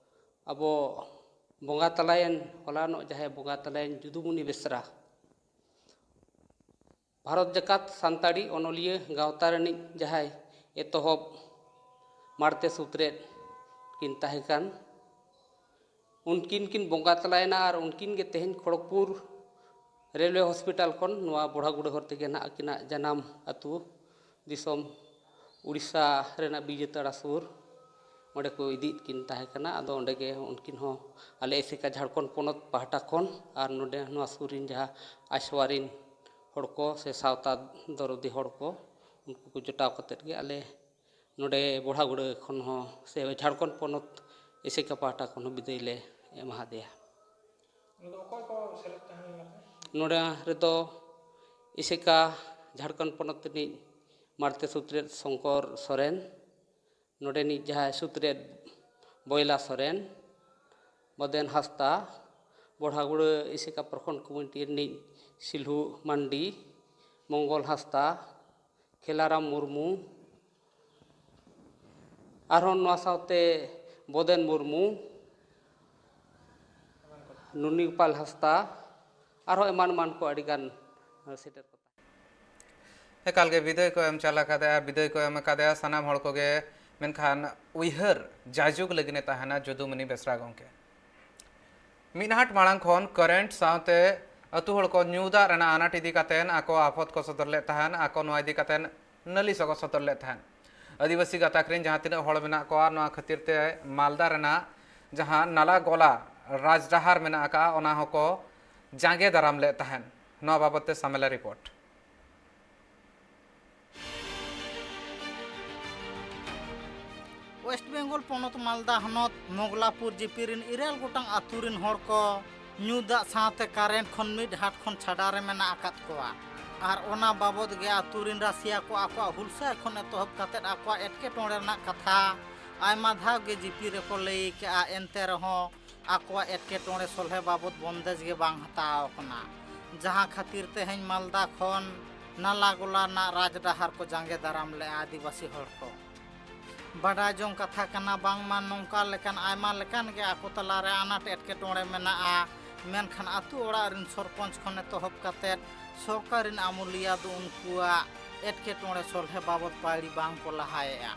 ᱟᱵᱚ ᱵᱚᱸᱜᱟ ᱛᱟᱞᱟᱭᱮᱱ, ᱦᱚᱞᱟᱱᱚᱜ ᱡᱟᱦᱟᱸᱭ ᱵᱚᱸᱜᱟ ᱛᱟᱞᱟᱭᱮᱱ ᱡᱩᱫᱩᱢᱩᱱᱤ ᱵᱮᱥᱨᱟ, ᱵᱷᱟᱨᱚᱛ ᱡᱟᱠᱟᱛ ᱥᱟᱱᱛᱟᱲᱤ ᱚᱱᱚᱞᱤᱭᱟᱹ ᱜᱟᱶᱛᱟ ᱨᱤᱱᱤᱡ ᱡᱟᱦᱟᱸᱭ ᱮᱛᱚᱦᱚᱵ ᱢᱟᱲᱛᱮ ᱥᱩᱛᱨᱮᱫ ᱠᱤᱱ ᱛᱟᱦᱮᱸ ᱠᱟᱱ, ᱩᱱᱠᱤᱱ ᱠᱤᱱ ᱵᱚᱸᱜᱟ ᱛᱟᱞᱟᱭᱮᱱᱟ ᱟᱨ ᱩᱱᱠᱤᱱ ᱜᱮ ᱛᱮᱦᱮᱧ ᱠᱷᱚᱲᱚᱜᱽᱯᱩᱨ ᱨᱮᱞᱣᱮ ᱦᱚᱥᱯᱤᱴᱟᱞ ᱠᱷᱚᱱ ᱱᱚᱣᱟ ᱵᱚᱲᱦᱟᱜᱩᱲᱟᱹ ᱦᱚᱨ ᱛᱮᱜᱮ ᱱᱟᱦᱟᱜ ᱟᱹᱠᱤᱱᱟᱜ ᱡᱟᱱᱟᱢ ᱟᱹᱛᱩ ᱫᱤᱥᱚᱢ ᱩᱲᱤᱥᱥᱟ ᱨᱮᱱᱟᱜ ᱵᱤᱡᱮᱛᱟᱲᱟ ᱥᱩᱨ ᱚᱸᱰᱮ ᱠᱚ ᱤᱫᱤᱭᱮᱫ ᱠᱤᱱ ᱛᱟᱦᱮᱸ ᱠᱟᱱᱟ᱾ ᱟᱫᱚ ᱚᱸᱰᱮ ᱜᱮ ᱩᱱᱠᱤᱱ ᱦᱚᱸ ᱟᱞᱮ ᱮᱥᱮᱠᱟ ᱡᱷᱟᱲᱠᱷᱚᱸᱰ ᱯᱚᱱᱚᱛ ᱯᱟᱦᱴᱟ ᱠᱷᱚᱱ ᱟᱨ ᱱᱚᱰᱮ ᱱᱚᱣᱟ ᱥᱩᱨ ᱨᱤᱱ ᱡᱟᱦᱟᱸ ᱟᱥᱣᱟ ᱨᱤᱱ ᱦᱚᱲ ᱠᱚ ᱥᱮ ᱥᱟᱶᱛᱟ ᱫᱚᱨᱚᱫᱤ ᱦᱚᱲ ᱠᱚ, ᱩᱱᱠᱩ ᱠᱚ ᱡᱚᱴᱟᱣ ᱠᱟᱛᱮᱫ ᱜᱮ ᱟᱞᱮ ᱱᱚᱰᱮ ᱵᱚᱲᱦᱟᱜᱩᱲᱟᱹ ᱠᱷᱚᱱ ᱦᱚᱸ ᱥᱮ ᱡᱷᱟᱲᱠᱷᱚᱸᱰ ᱯᱚᱱᱚᱛ ᱮᱥᱮᱠᱟ ᱯᱟᱦᱴᱟ ᱠᱷᱚᱱ ᱦᱚᱸ ᱵᱤᱫᱟᱹᱭ ᱞᱮ ᱮᱢᱟᱦᱟᱫᱮᱭᱟ᱾ ᱱᱚᱰᱮ ᱫᱚ ᱚᱠᱚᱭ ᱠᱚ ᱥᱮᱞᱮᱫ ᱛᱟᱦᱮᱸ ᱞᱮᱱᱟ? ᱱᱚᱰᱮ ᱨᱮᱫᱚ ᱮᱥᱮᱠᱟ ᱡᱷᱟᱲᱠᱷᱚᱸᱰ ᱯᱚᱱᱚᱛ ᱨᱤᱱᱤᱡ ᱢᱟᱬᱛᱮ ᱥᱩᱛᱨᱮᱛ ᱥᱚᱝᱠᱚᱨ ᱥᱚᱨᱮᱱ, ᱱᱚᱰᱮᱱᱤᱡ ᱡᱟᱦᱟᱸᱭ ᱥᱩᱛᱨᱮᱛ ᱵᱚᱭᱞᱟ ᱥᱚᱨᱮᱱ, ᱵᱚᱫᱮᱱ ᱦᱟᱸᱥᱫᱟ, ᱵᱚᱲᱦᱟᱜᱩᱲᱟᱹ ᱮᱥᱮᱠᱟ ᱯᱨᱚᱠᱷᱚᱸᱰ ᱠᱚᱢᱤᱴᱤ ᱨᱤᱱᱤᱡ ᱥᱤᱞᱦᱩ ᱢᱟᱱᱰᱤ, ᱢᱚᱝᱜᱚᱞ ᱦᱟᱸᱥᱫᱟ, ᱠᱷᱮᱞᱟᱨᱟᱢ ᱢᱩᱨᱢᱩ, ᱟᱨᱦᱚᱸ ᱱᱚᱣᱟ ᱥᱟᱶᱛᱮ ᱵᱚᱫᱮᱱ ᱢᱩᱨᱢᱩ, ᱱᱩᱱᱤᱯᱟᱞ ᱦᱟᱸᱥᱫᱟ, ᱟᱨᱦᱚᱸ ᱮᱢᱟᱱ ᱮᱢᱟᱱ ᱠᱚ ᱟᱹᱰᱤᱜᱟᱱ ᱥᱮᱴᱮᱨ ᱠᱚ ᱛᱟᱦᱮᱸ᱾ ᱮᱠᱟᱞ ᱜᱮ ᱵᱤᱫᱟᱹᱭ ᱠᱚ ᱮᱢ ᱪᱟᱞ ᱟᱠᱟᱫᱟ, ᱵᱤᱫᱟᱹᱭ ᱠᱚ ᱮᱢ ᱟᱠᱟᱫᱟ ᱥᱟᱱᱟᱢ ᱦᱚᱲ ᱠᱚᱜᱮ᱾ ᱢᱮᱱᱠᱷᱟᱱ ᱩᱭᱦᱟᱹᱨ ᱡᱟᱭᱡᱩᱜᱽ ᱞᱟᱹᱜᱤᱫ ᱮ ᱛᱟᱦᱮᱱᱟ ᱡᱚᱫᱩᱢᱚᱱᱤ ᱵᱮᱥᱨᱟ ᱜᱚᱢᱠᱮ᱾ ᱢᱤᱫ ᱦᱟᱴ ᱢᱟᱲᱟᱝ ᱠᱷᱚᱱ ᱠᱟᱨᱮᱱᱴ ᱥᱟᱶᱛᱮ ᱟᱹᱛᱩ ᱦᱚᱲ ᱠᱚ ᱧᱩ ᱫᱟᱜ ᱨᱮᱱᱟᱜ ᱟᱱᱟᱴ ᱤᱫᱤ ᱠᱟᱛᱮ ᱟᱠᱚ ᱟᱯᱚᱛ ᱠᱚ ᱥᱚᱫᱚᱨ ᱞᱮᱫ ᱛᱟᱦᱮᱱ, ᱟᱠᱚ ᱱᱚᱣᱟ ᱤᱫᱤ ᱠᱟᱛᱮ ᱱᱟᱹᱞᱤᱥ ᱦᱚᱸᱠᱚ ᱥᱚᱫᱚᱨ ᱞᱮᱫ ᱛᱟᱦᱮᱱ᱾ ᱟᱹᱫᱤᱵᱟᱹᱥᱤ ᱜᱟᱛᱟᱠ ᱨᱮᱱ ᱡᱟᱦᱟᱸ ᱛᱤᱱᱟᱹᱜ ᱦᱚᱲ ᱢᱮᱱᱟᱜ ᱠᱚᱣᱟ, ᱱᱚᱣᱟ ᱠᱷᱟᱹᱛᱤᱨ ᱛᱮ ᱢᱟᱞᱫᱟ ᱨᱮᱱᱟᱜ ᱡᱟᱦᱟᱸ ᱱᱟᱞᱟ ᱜᱚᱞᱟ ᱨᱟᱡᱽᱰᱟᱦᱟᱨ ᱢᱮᱱᱟᱜ ᱟᱠᱟᱫᱼᱟ, ᱚᱱᱟ ᱦᱚᱸᱠᱚ ᱡᱟᱸᱜᱮ ᱫᱟᱨᱟᱢ ᱞᱮᱫ ᱛᱟᱦᱮᱱ᱾ ᱱᱚᱣᱟ ᱵᱟᱵᱚᱛ ᱛᱮ ᱥᱟᱢᱮᱞᱟ ᱨᱤᱯᱳᱨᱴ᱾ ᱳᱭᱮᱥᱴ ᱵᱮᱝᱜᱚᱞ ᱯᱚᱱᱚᱛ ᱢᱟᱞᱫᱟ ᱦᱚᱱᱚᱛ ᱢᱚᱜᱽᱞᱟᱯᱩᱨ ᱡᱤᱯᱤ ᱨᱤᱱ ᱤᱨᱟᱹᱞ ᱜᱚᱴᱟᱝ ᱟᱹᱛᱩ ᱨᱤᱱ ᱦᱚᱲ ᱠᱚ ᱧᱩ ᱫᱟᱜ ᱥᱟᱶᱛᱮ ᱠᱟᱨᱮᱱᱴ ᱠᱷᱚᱱ ᱢᱤᱫ ᱦᱟᱴ ᱠᱷᱚᱱ ᱪᱷᱟᱰᱟ ᱨᱮ ᱢᱮᱱᱟᱜ ᱟᱠᱟᱫ ᱠᱚᱣᱟ᱾ ᱟᱨ ᱚᱱᱟ ᱵᱟᱵᱚᱛ ᱜᱮ ᱟᱹᱛᱩ ᱨᱤᱱ ᱨᱟᱹᱥᱤᱭᱟ ᱠᱚ ᱟᱠᱚᱣᱟᱜ ᱦᱩᱞᱥᱟᱹᱭ ᱠᱷᱚᱱ ᱮᱛᱚᱦᱚᱵ ᱠᱟᱛᱮ ᱟᱠᱚᱣᱟᱜ ᱮᱴᱠᱮᱴᱚᱬᱮ ᱨᱮᱱᱟᱜ ᱠᱟᱛᱷᱟ ᱟᱭᱢᱟ ᱫᱷᱟᱣ ᱜᱮ ᱡᱤᱯᱤ ᱨᱮᱠᱚ ᱞᱟᱹᱭ ᱟᱠᱟᱫᱼᱟ᱾ ᱮᱱᱛᱮ ᱨᱮᱦᱚᱸ ᱟᱠᱚᱣᱟᱜ ᱮᱴᱠᱮᱴᱚᱬᱮ ᱥᱚᱞᱦᱮ ᱵᱟᱵᱚᱛ ᱵᱚᱱᱫᱮᱡ ᱜᱮ ᱵᱟᱝ ᱦᱟᱛᱟᱣ ᱟᱠᱟᱱᱟ, ᱡᱟᱦᱟᱸ ᱠᱷᱟᱹᱛᱤᱨ ᱛᱮᱦᱮᱧ ᱢᱟᱞᱫᱟ ᱠᱷᱚᱱ ᱱᱟᱞᱟᱜᱚᱞᱟ ᱨᱮᱱᱟᱜ ᱨᱟᱡᱽ ᱰᱟᱦᱟᱨ ᱠᱚ ᱡᱟᱸᱜᱮ ᱫᱟᱨᱟᱢ ᱞᱮᱫᱼᱟ ᱟᱹᱫᱤᱵᱟᱹᱥᱤ ᱦᱚᱲ ᱠᱚ᱾ ᱵᱟᱰᱟᱭ ᱡᱚᱝ ᱠᱟᱛᱷᱟ ᱠᱟᱱᱟ, ᱵᱟᱝᱢᱟ ᱱᱚᱝᱠᱟ ᱞᱮᱠᱟᱱ ᱟᱭᱢᱟ ᱞᱮᱠᱟᱱ ᱜᱮ ᱟᱠᱚ ᱛᱟᱞᱟᱨᱮ ᱟᱱᱟᱴ ᱮᱴᱠᱮᱴᱚᱬᱮ ᱢᱮᱱᱟᱜᱼᱟ, ᱢᱮᱱᱠᱷᱟᱱ ᱟᱹᱛᱩ ᱚᱲᱟᱜ ᱨᱤᱱ ᱥᱚᱨᱯᱚᱧᱪ ᱠᱷᱚᱱ ᱮᱛᱚᱦᱚᱵ ᱠᱟᱛᱮ ᱥᱚᱨᱠᱟᱨ ᱨᱤᱱ ᱟᱹᱢᱩᱞᱤᱭᱟᱹ ᱫᱚ ᱩᱱᱠᱩᱣᱟᱜ ᱮᱴᱠᱮᱴᱚᱬᱮ ᱥᱚᱞᱦᱮ ᱵᱟᱵᱚᱛ ᱯᱟᱹᱭᱲᱤ ᱵᱟᱝ ᱠᱚ ᱞᱟᱦᱟᱭᱮᱫᱼᱟ᱾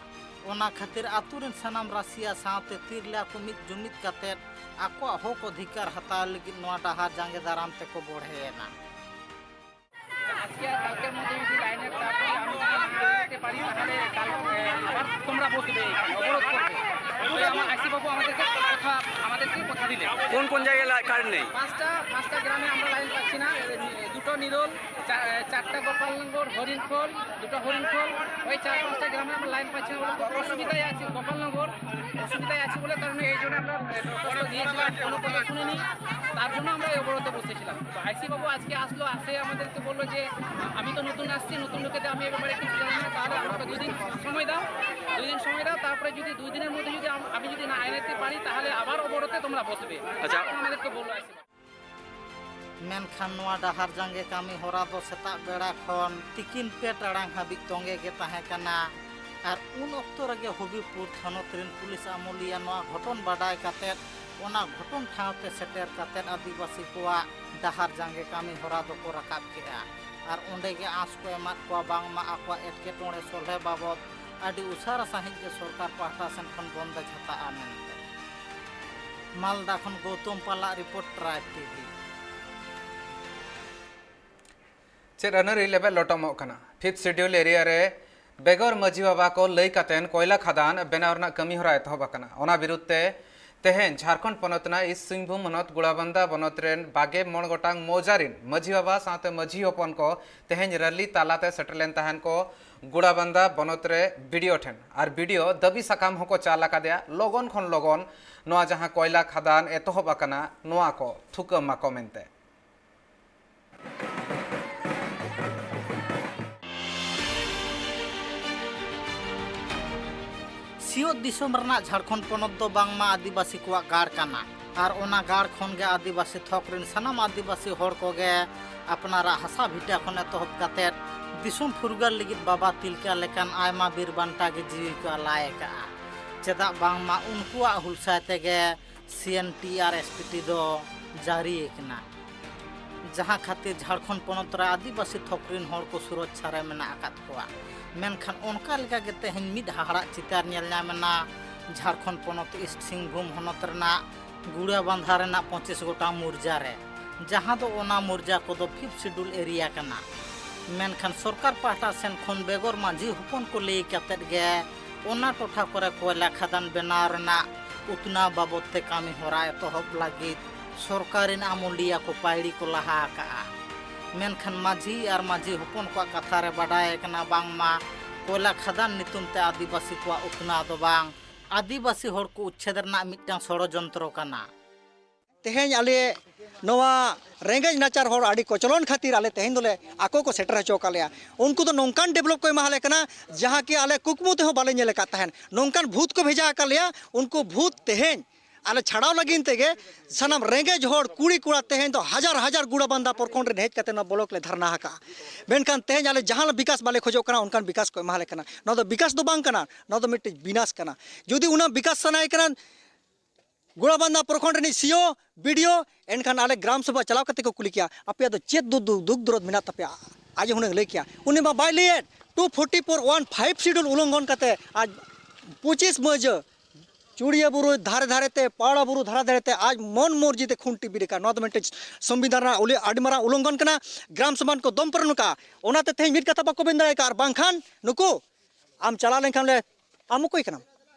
ᱚᱱᱟ ᱠᱷᱟᱹᱛᱤᱨ ᱟᱹᱛᱩ ᱨᱤᱱ ᱥᱟᱱᱟᱢ ᱨᱟᱹᱥᱤᱭᱟ ᱥᱟᱶᱛᱮ ᱛᱤᱨᱞᱟᱹ ᱠᱚ ᱢᱤᱫ ᱡᱩᱢᱤᱫ ᱠᱟᱛᱮ ᱟᱠᱚᱣᱟᱜ ᱦᱚᱠ ᱚᱫᱷᱤᱠᱟᱨ ᱦᱟᱛᱟᱣ ᱞᱟᱹᱜᱤᱫ ᱱᱚᱣᱟ ᱰᱟᱦᱟᱨ ᱡᱟᱸᱜᱮ ᱫᱟᱨᱟᱢ ᱛᱮᱠᱚ ᱵᱚᱲᱦᱮᱭᱮᱱᱟ᱾ আজকে আর কালকের মধ্যে যদি লাইনের তার যদি আমরা না দিতে পারি, তাহলে কাল, এ, আবার তোমরা বসবে এখানে, অবরোধ করবে। ওই আমার আইসি বাবু আমাদেরকে কথা, আমাদেরকে কথা দিলেন। কোন কোন জায়গায় লা-, কারেন্ট নেই? পাঁচটা, পাঁচটা গ্রামে আমরা লাইন পাচ্ছি না। এ, দুটো নিদল, চা-, এ, চারটা গোপালনগর, হরিণখোল, দুটো হরিণখোল, ওই চার পাঁচটা গ্রামে আমরা লাইন পাচ্ছি না বলে খুব অসুবিধায় আছি। গোপালনগর অসুবিধায় আছি বলে কারণে এই জন্য আমরা, এ, দরখাস্ত দিয়েছিলাম, কোনো কথা শুনেনি, তার জন্য আমরা এই অবরোধে বসেছিলাম। তো আইসি বাবু আজকে আসলো, আসে আমাদেরকে বললো যে আমি তো নতুন আসছি, নতুন লোকেতে আমি এ ব্যাপারে কিছু জানি না, তাহলে আমাকে দুই দিন সময় দাও, দুই দিন সময় দাও, তারপরে যদি দুই দিনের মধ্যে যদি আম-, আমি যদি না আনাতে পারি তাহলে আবার অবরোধে তোমরা বসবে। আচ্ছা। আমাদেরকে বললো আইসি বাবু। ᱢᱮᱱᱠᱷᱟᱱ ᱱᱚᱣᱟ ᱰᱟᱦᱟᱨ ᱡᱟᱸᱜᱮ ᱠᱟᱹᱢᱤ ᱦᱚᱨᱟ ᱫᱚ ᱥᱮᱛᱟᱜ ᱵᱮᱲᱟ ᱠᱷᱚᱱ ᱛᱤᱠᱤᱱ ᱯᱮ ᱴᱟᱲᱟᱝ ᱦᱟᱹᱵᱤᱡ ᱛᱚᱸᱜᱮ ᱜᱮ ᱛᱟᱦᱮᱸ ᱠᱟᱱᱟ᱾ ᱟᱨ ᱩᱱ ᱚᱠᱛᱚ ᱨᱮᱜᱮ ᱦᱚᱵᱤᱵᱽᱯᱩᱨ ᱛᱷᱚᱱᱚᱛ ᱨᱮᱱ ᱯᱩᱞᱤᱥ ᱟᱹᱢᱩᱞᱤᱭᱟᱹ ᱱᱚᱣᱟ ᱜᱷᱚᱴᱚᱱ ᱵᱟᱰᱟᱭ ᱠᱟᱛᱮᱫ ᱚᱱᱟ ᱜᱷᱚᱴᱚᱱ ᱴᱷᱟᱶ ᱛᱮ ᱥᱮᱴᱮᱨ ᱠᱟᱛᱮᱫ ᱟᱹᱫᱤᱵᱟᱹᱥᱤ ᱠᱚᱣᱟᱜ ᱰᱟᱦᱟᱨ ᱡᱟᱸᱜᱮ ᱠᱟᱹᱢᱤ ᱦᱚᱨᱟ ᱫᱚᱠᱚ ᱨᱟᱠᱟᱵ ᱠᱮᱫᱼᱟ᱾ ᱟᱨ ᱚᱸᱰᱮ ᱜᱮ ᱟᱸᱥ ᱠᱚ ᱮᱢᱟᱫ ᱠᱚᱣᱟ ᱵᱟᱝᱢᱟ ᱟᱠᱚᱣᱟᱜ ᱮᱴᱠᱮᱴᱚᱬᱮ ᱥᱚᱞᱦᱮ ᱵᱟᱵᱚᱫ ᱟᱹᱰᱤ ᱩᱥᱟᱹᱨᱟ ᱥᱟᱺᱦᱤᱡ ᱜᱮ ᱥᱚᱨᱠᱟᱨ ᱯᱟᱦᱴᱟ ᱥᱮᱱ ᱠᱷᱚᱱ ᱵᱚᱱᱫᱮᱡᱽ ᱦᱟᱛᱟᱜᱼᱟ ᱢᱮᱱᱛᱮ᱾ ᱢᱟᱞᱫᱟ ᱠᱷᱚᱱ ᱜᱳᱣᱛᱚᱢ ᱯᱟᱞᱟᱜ ᱨᱤᱯᱳᱨᱴ, ᱴᱨᱟᱭᱤᱵᱽ ᱴᱤᱵᱷᱤ᱾ ᱪᱮᱫ ᱟᱹᱱᱟᱹᱨᱤ ᱞᱮᱵᱮᱫ ᱞᱚᱴᱚᱢᱚᱜ ᱠᱟᱱᱟ? ᱯᱷᱤᱯᱛᱷ ᱥᱤᱰᱤᱭᱩᱞ ᱮᱨᱤᱭᱟ ᱨᱮ ᱵᱮᱜᱚᱨ ᱢᱟᱹᱡᱷᱤ ᱵᱟᱵᱟ ᱠᱚ ᱞᱟᱹᱭ ᱠᱟᱛᱮᱱ ᱠᱚᱭᱞᱟ ᱠᱷᱟᱫᱟᱱ ᱵᱮᱱᱟᱣ ᱨᱮᱱᱟᱜ ᱠᱟᱹᱢᱤ ᱦᱚᱨᱟ ᱮᱛᱚᱦᱚᱵ ᱟᱠᱟᱱᱟ᱾ ᱚᱱᱟ ᱵᱤᱨᱩᱫᱷ ᱛᱮ ᱛᱮᱦᱮᱧ ᱡᱷᱟᱲᱠᱷᱚᱸᱰ ᱯᱚᱱᱚᱛ ᱨᱮᱱᱟᱜ ᱤᱥᱴ ᱥᱤᱝᱵᱷᱩᱢ ᱦᱚᱱᱚᱛ ᱜᱩᱲᱟᱵᱟᱱᱫᱟ ᱵᱚᱱᱚᱛ ᱨᱮᱱ ᱵᱟᱜᱮ ᱢᱚᱬ ᱜᱚᱴᱟᱝ ᱢᱚᱣᱡᱟ ᱨᱤᱱ ᱢᱟᱹᱡᱷᱤ ᱵᱟᱵᱟ ᱥᱟᱶᱛᱮ ᱢᱟᱹᱡᱷᱤ ᱦᱚᱯᱚᱱ ᱠᱚ ᱛᱮᱦᱮᱧ ᱨᱮᱞᱤ ᱛᱟᱞᱟᱛᱮ ᱥᱮᱴᱮᱨ ᱞᱮᱱ ᱛᱟᱦᱮᱱ ᱠᱚ ᱜᱩᱲᱟᱵᱟᱱᱫᱟ ᱵᱚᱱᱚᱛ ᱨᱮ ᱵᱤ ᱰᱤ ᱳ ᱴᱷᱮᱱ᱾ ᱟᱨ ᱵᱤ ᱰᱤ ᱳ ᱫᱟᱹᱵᱤ ᱥᱟᱠᱟᱢ ᱦᱚᱸᱠᱚ ᱪᱟᱞ ᱟᱠᱟᱫᱮᱭᱟ, ᱞᱚᱜᱚᱱ ᱠᱷᱚᱱ ᱞᱚᱜᱚᱱ ᱱᱚᱣᱟ ᱡᱟᱦᱟᱸ ᱠᱚᱭᱞᱟ ᱠᱷᱟᱫᱟᱱ ᱮᱛᱚᱦᱚᱵ ᱟᱠᱟᱱᱟ, ᱱᱚᱣᱟ ᱠᱚ ᱛᱷᱩᱠᱟᱹᱢ ᱢᱟᱠᱚ ᱢᱮᱱᱛᱮ᱾ ᱥᱤᱧᱚᱛ ᱫᱤᱥᱚᱢ ᱨᱮᱱᱟᱜ ᱡᱷᱟᱲᱠᱷᱚᱸᱰ ᱯᱚᱱᱚᱛ ᱫᱚ ᱵᱟᱝᱢᱟ ᱟᱹᱫᱤᱵᱟᱹᱥᱤ ᱠᱚᱣᱟᱜ ᱜᱟᱲ ᱠᱟᱱᱟ᱾ ᱟᱨ ᱚᱱᱟ ᱜᱟᱲ ᱠᱷᱚᱱ ᱜᱮ ᱟᱹᱫᱤᱵᱟᱹᱥᱤ ᱛᱷᱚᱠ ᱨᱮᱱ ᱥᱟᱱᱟᱢ ᱟᱹᱫᱤᱵᱟᱹᱥᱤ ᱦᱚᱲ ᱠᱚᱜᱮ ᱟᱯᱱᱟᱨᱟᱜ ᱦᱟᱥᱟ ᱵᱷᱤᱴᱟᱹ ᱠᱷᱚᱱ ᱮᱛᱚᱦᱚᱵ ᱠᱟᱛᱮᱫ ᱫᱤᱥᱚᱢ ᱯᱷᱩᱨᱜᱟᱹᱞ ᱞᱟᱹᱜᱤᱫ ᱵᱟᱵᱟ ᱛᱤᱞᱠᱟᱹ ᱞᱮᱠᱟᱱ ᱟᱭᱢᱟ ᱵᱤᱨ ᱵᱟᱱᱴᱟ ᱜᱮ ᱡᱤᱣᱤ ᱠᱚ ᱟᱞᱟᱭ ᱟᱠᱟᱫᱼᱟ᱾ ᱪᱮᱫᱟᱜ ᱵᱟᱝᱢᱟ ᱩᱱᱠᱩᱣᱟᱜ ᱦᱩᱞᱥᱟᱹᱭ ᱛᱮᱜᱮ ᱥᱤ ᱮᱱ ᱴᱤ ᱟᱨ ᱮᱥ ᱯᱤ ᱴᱤ ᱫᱚ ᱡᱟᱹᱨᱤ ᱟᱠᱟᱱᱟ, ᱡᱟᱦᱟᱸ ᱠᱷᱟᱹᱛᱤᱨ ᱡᱷᱟᱲᱠᱷᱚᱸᱰ ᱯᱚᱱᱚᱛ ᱨᱮ ᱟᱹᱫᱤᱵᱟᱹᱥᱤ ᱛᱷᱚᱠ ᱨᱤᱱ ᱦᱚᱲ ᱠᱚ ᱥᱩᱨᱚᱠᱪᱷᱟ ᱨᱮ ᱢᱮᱱᱟᱜ ᱟᱠᱟᱫ ᱠᱚᱣᱟ᱾ ᱢᱮᱱᱠᱷᱟᱱ ᱚᱱᱠᱟ ᱞᱮᱠᱟ ᱜᱮ ᱛᱮᱦᱮᱧ ᱢᱤᱫ ᱦᱟᱦᱟᱲᱟᱜ ᱪᱤᱛᱟᱹᱨ ᱧᱮᱞ ᱧᱟᱢ ᱮᱱᱟ ᱡᱷᱟᱲᱠᱷᱚᱸᱰ ᱯᱚᱱᱚᱛ ᱤᱥᱴ ᱥᱤᱝᱵᱷᱩᱢ ᱦᱚᱱᱚᱛ ᱨᱮᱱᱟᱜ ᱜᱩᱲᱟᱵᱟᱱᱫᱷᱟ ᱨᱮᱱᱟᱜ ᱯᱚᱸᱪᱤᱥ ᱜᱚᱴᱟᱝ ᱢᱩᱨᱡᱟ ᱨᱮ, ᱡᱟᱦᱟᱸ ᱫᱚ ᱚᱱᱟ ᱢᱩᱨᱡᱟ ᱠᱚᱫᱚ ᱯᱷᱤᱯᱛᱷ ᱥᱤᱰᱩᱞ ᱮᱨᱤᱭᱟ ᱠᱟᱱᱟ᱾ ᱢᱮᱱᱠᱷᱟᱱ ᱥᱚᱨᱠᱟᱨ ᱯᱟᱦᱴᱟ ᱥᱮᱱ ᱠᱷᱚᱱ ᱵᱮᱜᱚᱨ ᱢᱟᱹᱡᱷᱤ ᱦᱚᱯᱚᱱ ᱠᱚ ᱞᱟᱹᱭ ᱠᱟᱛᱮᱫ ᱜᱮ ᱚᱱᱟ ᱴᱚᱴᱷᱟ ᱠᱚᱨᱮ ᱠᱚᱭᱞᱟ ᱠᱷᱟᱫᱟᱱ ᱵᱮᱱᱟᱣ ᱨᱮᱱᱟᱜ ᱩᱛᱱᱟᱹᱣ ᱵᱟᱵᱚᱫ ᱛᱮ ᱠᱟᱹᱢᱤ ᱦᱚᱨᱟ ᱮᱛᱚᱦᱚᱵ ᱞᱟᱹᱜᱤᱫ ᱥᱚᱨᱠᱟᱨᱤᱱ ᱟᱹᱢᱩᱞᱤᱭᱟᱹ ᱠᱚ ᱯᱟᱹᱭᱲᱤ ᱠᱚ ᱞᱟᱦᱟ ᱟᱠᱟᱜᱼᱟ᱾ ᱢᱮᱱᱠᱷᱟᱱ ᱢᱟᱹᱡᱷᱤ ᱟᱨ ᱢᱟᱹᱡᱷᱤ ᱦᱚᱯᱚᱱ ᱠᱚᱣᱟᱜ ᱠᱟᱛᱷᱟ ᱨᱮ ᱵᱟᱰᱟᱭ ᱟᱠᱟᱱᱟ ᱵᱟᱝᱢᱟ ᱠᱚᱭᱞᱟ ᱠᱷᱟᱫᱟᱱ ᱧᱩᱛᱩᱢ ᱛᱮ ᱟᱹᱫᱤᱵᱟᱹᱥᱤ ᱠᱚᱣᱟᱜ ᱩᱛᱱᱟᱹᱣ ᱫᱚ ᱵᱟᱝ, ᱟᱹᱫᱤᱵᱟᱹᱥᱤ ᱦᱚᱲ ᱠᱚ ᱩᱪᱪᱷᱮᱫ ᱨᱮᱱᱟᱜ ᱢᱤᱫᱴᱟᱝ ᱥᱚᱲᱚᱡᱚᱱᱛᱨᱚ ᱠᱟᱱᱟ᱾ ᱛᱮᱦᱮᱧ ᱟᱞᱮ ᱱᱚᱣᱟ ᱨᱮᱸᱜᱮᱡ ᱱᱟᱪᱟᱨ ᱦᱚᱲ ᱟᱹᱰᱤ ᱠᱚᱪᱞᱚᱱ ᱠᱷᱟᱹᱛᱤᱨ ᱟᱞᱮ ᱛᱮᱦᱮᱧ ᱫᱚᱞᱮ ᱟᱠᱚ ᱠᱚ ᱥᱮᱴᱮᱨ ᱦᱚᱪᱚ ᱟᱠᱟᱫ ᱞᱮᱭᱟ᱾ ᱩᱱᱠᱩ ᱫᱚ ᱱᱚᱝᱠᱟᱱ ᱰᱮᱵᱷᱞᱚᱯ ᱠᱚ ᱮᱢᱟ ᱞᱮ ᱠᱟᱱᱟ, ᱡᱟᱦᱟᱸ ᱠᱤ ᱟᱞᱮ ᱠᱩᱠᱢᱩ ᱛᱮᱦᱚᱸ ᱵᱟᱞᱮ ᱧᱮᱞ ᱟᱠᱟᱫ ᱛᱟᱦᱮᱸᱱ᱾ ᱱᱚᱝᱠᱟᱱ ᱵᱷᱩᱛ ᱠᱚ ᱵᱷᱮᱡᱟ ᱟᱠᱟᱫ ᱞᱮᱭᱟ᱾ ᱩᱱᱠᱩ ᱵᱷᱩᱛ ᱛᱮᱦᱮᱧ ᱟᱞᱮ ᱪᱷᱟᱲᱟᱣ ᱞᱟᱹᱜᱤᱫ ᱛᱮᱜᱮ ᱥᱟᱱᱟᱢ ᱨᱮᱸᱜᱮᱡ ᱦᱚᱲ ᱠᱩᱲᱤ ᱠᱚᱲᱟ ᱛᱮᱦᱮᱧ ᱫᱚ ᱦᱟᱡᱟᱨ ᱦᱟᱡᱟᱨ ᱜᱩᱲᱟᱵᱟᱱᱫᱟ ᱯᱨᱚᱠᱷᱚᱸᱰ ᱨᱮ ᱦᱮᱡ ᱠᱟᱛᱮ ᱱᱚᱣᱟ ᱵᱞᱚᱠ ᱞᱮ ᱫᱷᱟᱨᱱᱟ ᱟᱠᱟᱫᱼᱟ᱾ ᱢᱮᱱᱠᱷᱟᱱ ᱛᱮᱦᱮᱧ ᱟᱞᱮ ᱡᱟᱦᱟᱸ ᱵᱤᱠᱟᱥ ᱵᱟᱞᱮ ᱠᱷᱚᱡᱚᱜ ᱠᱟᱱᱟ, ᱚᱱᱠᱟᱱ ᱵᱤᱠᱟᱥ ᱠᱚ ᱮᱢᱟ ᱞᱮ ᱠᱟᱱᱟ᱾ ᱱᱚᱣᱟ ᱫᱚ ᱵᱤᱠᱟᱥ ᱫᱚ ᱵᱟᱝ ᱠᱟᱱᱟ, ᱱᱚᱣᱟ ᱫᱚ ᱢᱤᱫᱴᱤᱡ ᱵᱤᱱᱟᱥ ᱠᱟᱱᱟ᱾ ᱡᱩᱫᱤ ᱩᱱᱟᱹᱜ ᱵᱤᱠᱟᱥ ᱥᱟᱱᱟᱭᱮ ᱠᱟᱱᱟ, ᱜᱩᱲᱟᱵᱟᱱᱫᱟ ᱯᱨᱚᱠᱷᱚᱸᱰ ᱨᱤᱱᱤᱡ ᱥᱤ ᱳ, ᱵᱤ ᱰᱤ ᱳ, ᱮᱱᱠᱷᱟᱱ ᱟᱞᱮ ᱜᱨᱟᱢ ᱥᱚᱵᱷᱟ ᱪᱟᱞᱟᱣ ᱠᱟᱛᱮ ᱠᱚ ᱠᱩᱞᱤ ᱠᱮᱭᱟ, "ᱟᱯᱮᱭᱟᱜ ᱫᱚ ᱪᱮᱫ ᱫᱩ-, ᱫᱩ-, ᱫᱩᱠ ᱫᱚᱨᱚᱫ ᱢᱮᱱᱟᱜ ᱛᱟᱯᱮᱭᱟ?" ᱟᱡ ᱦᱩᱱᱟᱹᱝ ᱞᱟᱹᱭ ᱠᱮᱭᱟ᱾ ᱩᱱᱤ ᱢᱟ ᱵᱟᱭ ᱞᱟᱹᱭᱮᱫ, two forty four one five ᱥᱤᱰᱩᱞ ᱩᱞᱚᱝᱜᱷᱚᱱ ᱠᱟᱛᱮ ᱟᱡ ᱯᱚᱸᱪᱤᱥ ᱢᱟᱹᱡᱷᱟᱹ ᱪᱩᱲᱤᱭᱟᱹ ᱵᱩᱨᱩ ᱫᱷᱟᱨᱮ ᱫᱷᱟᱨᱮ ᱛᱮ, ᱯᱟᱣᱲᱟ ᱵᱩᱨᱩ ᱫᱷᱟᱨᱮ ᱫᱷᱟᱨᱮ ᱛᱮ ᱟᱡ ᱢᱚᱱ ᱢᱚᱨᱡᱤ ᱛᱮ ᱠᱷᱩᱱᱴᱤ ᱵᱤᱫ ᱟᱠᱟᱫ᱾ ᱱᱚᱣᱟ ᱫᱚ ᱢᱤᱫᱴᱮᱱ ᱥᱚᱝᱵᱤᱫᱷᱟᱱ ᱨᱮᱱᱟᱜ ᱩᱞᱤ-, ᱟᱹᱰᱤ ᱢᱟᱨᱟᱝ ᱩᱞᱚᱝᱜᱷᱚᱱ ᱠᱟᱱᱟ᱾ ᱜᱨᱟᱢ ᱥᱚᱵᱷᱟ ᱠᱚ ᱫᱚᱢ ᱯᱟᱨᱚᱢ ᱠᱟᱜᱼᱟ᱾ ᱚᱱᱟᱛᱮ ᱛᱮᱦᱮᱧ ᱢᱤᱫ ᱠᱟᱛᱷᱟ ᱵᱟᱠᱚ ᱢᱮᱱ ᱫᱟᱲᱮ ᱠᱟᱜᱼᱟ᱾ ᱟᱨ ᱵᱟᱝᱠᱷᱟᱱ ᱱᱩᱠᱩ ᱟᱢ ᱪᱟᱞᱟᱣ ᱞᱮᱱᱠᱷᱟᱱ ᱞᱮ, "ᱟᱢ ᱚᱠᱚᱭ ᱠᱟᱱᱟᱢ?"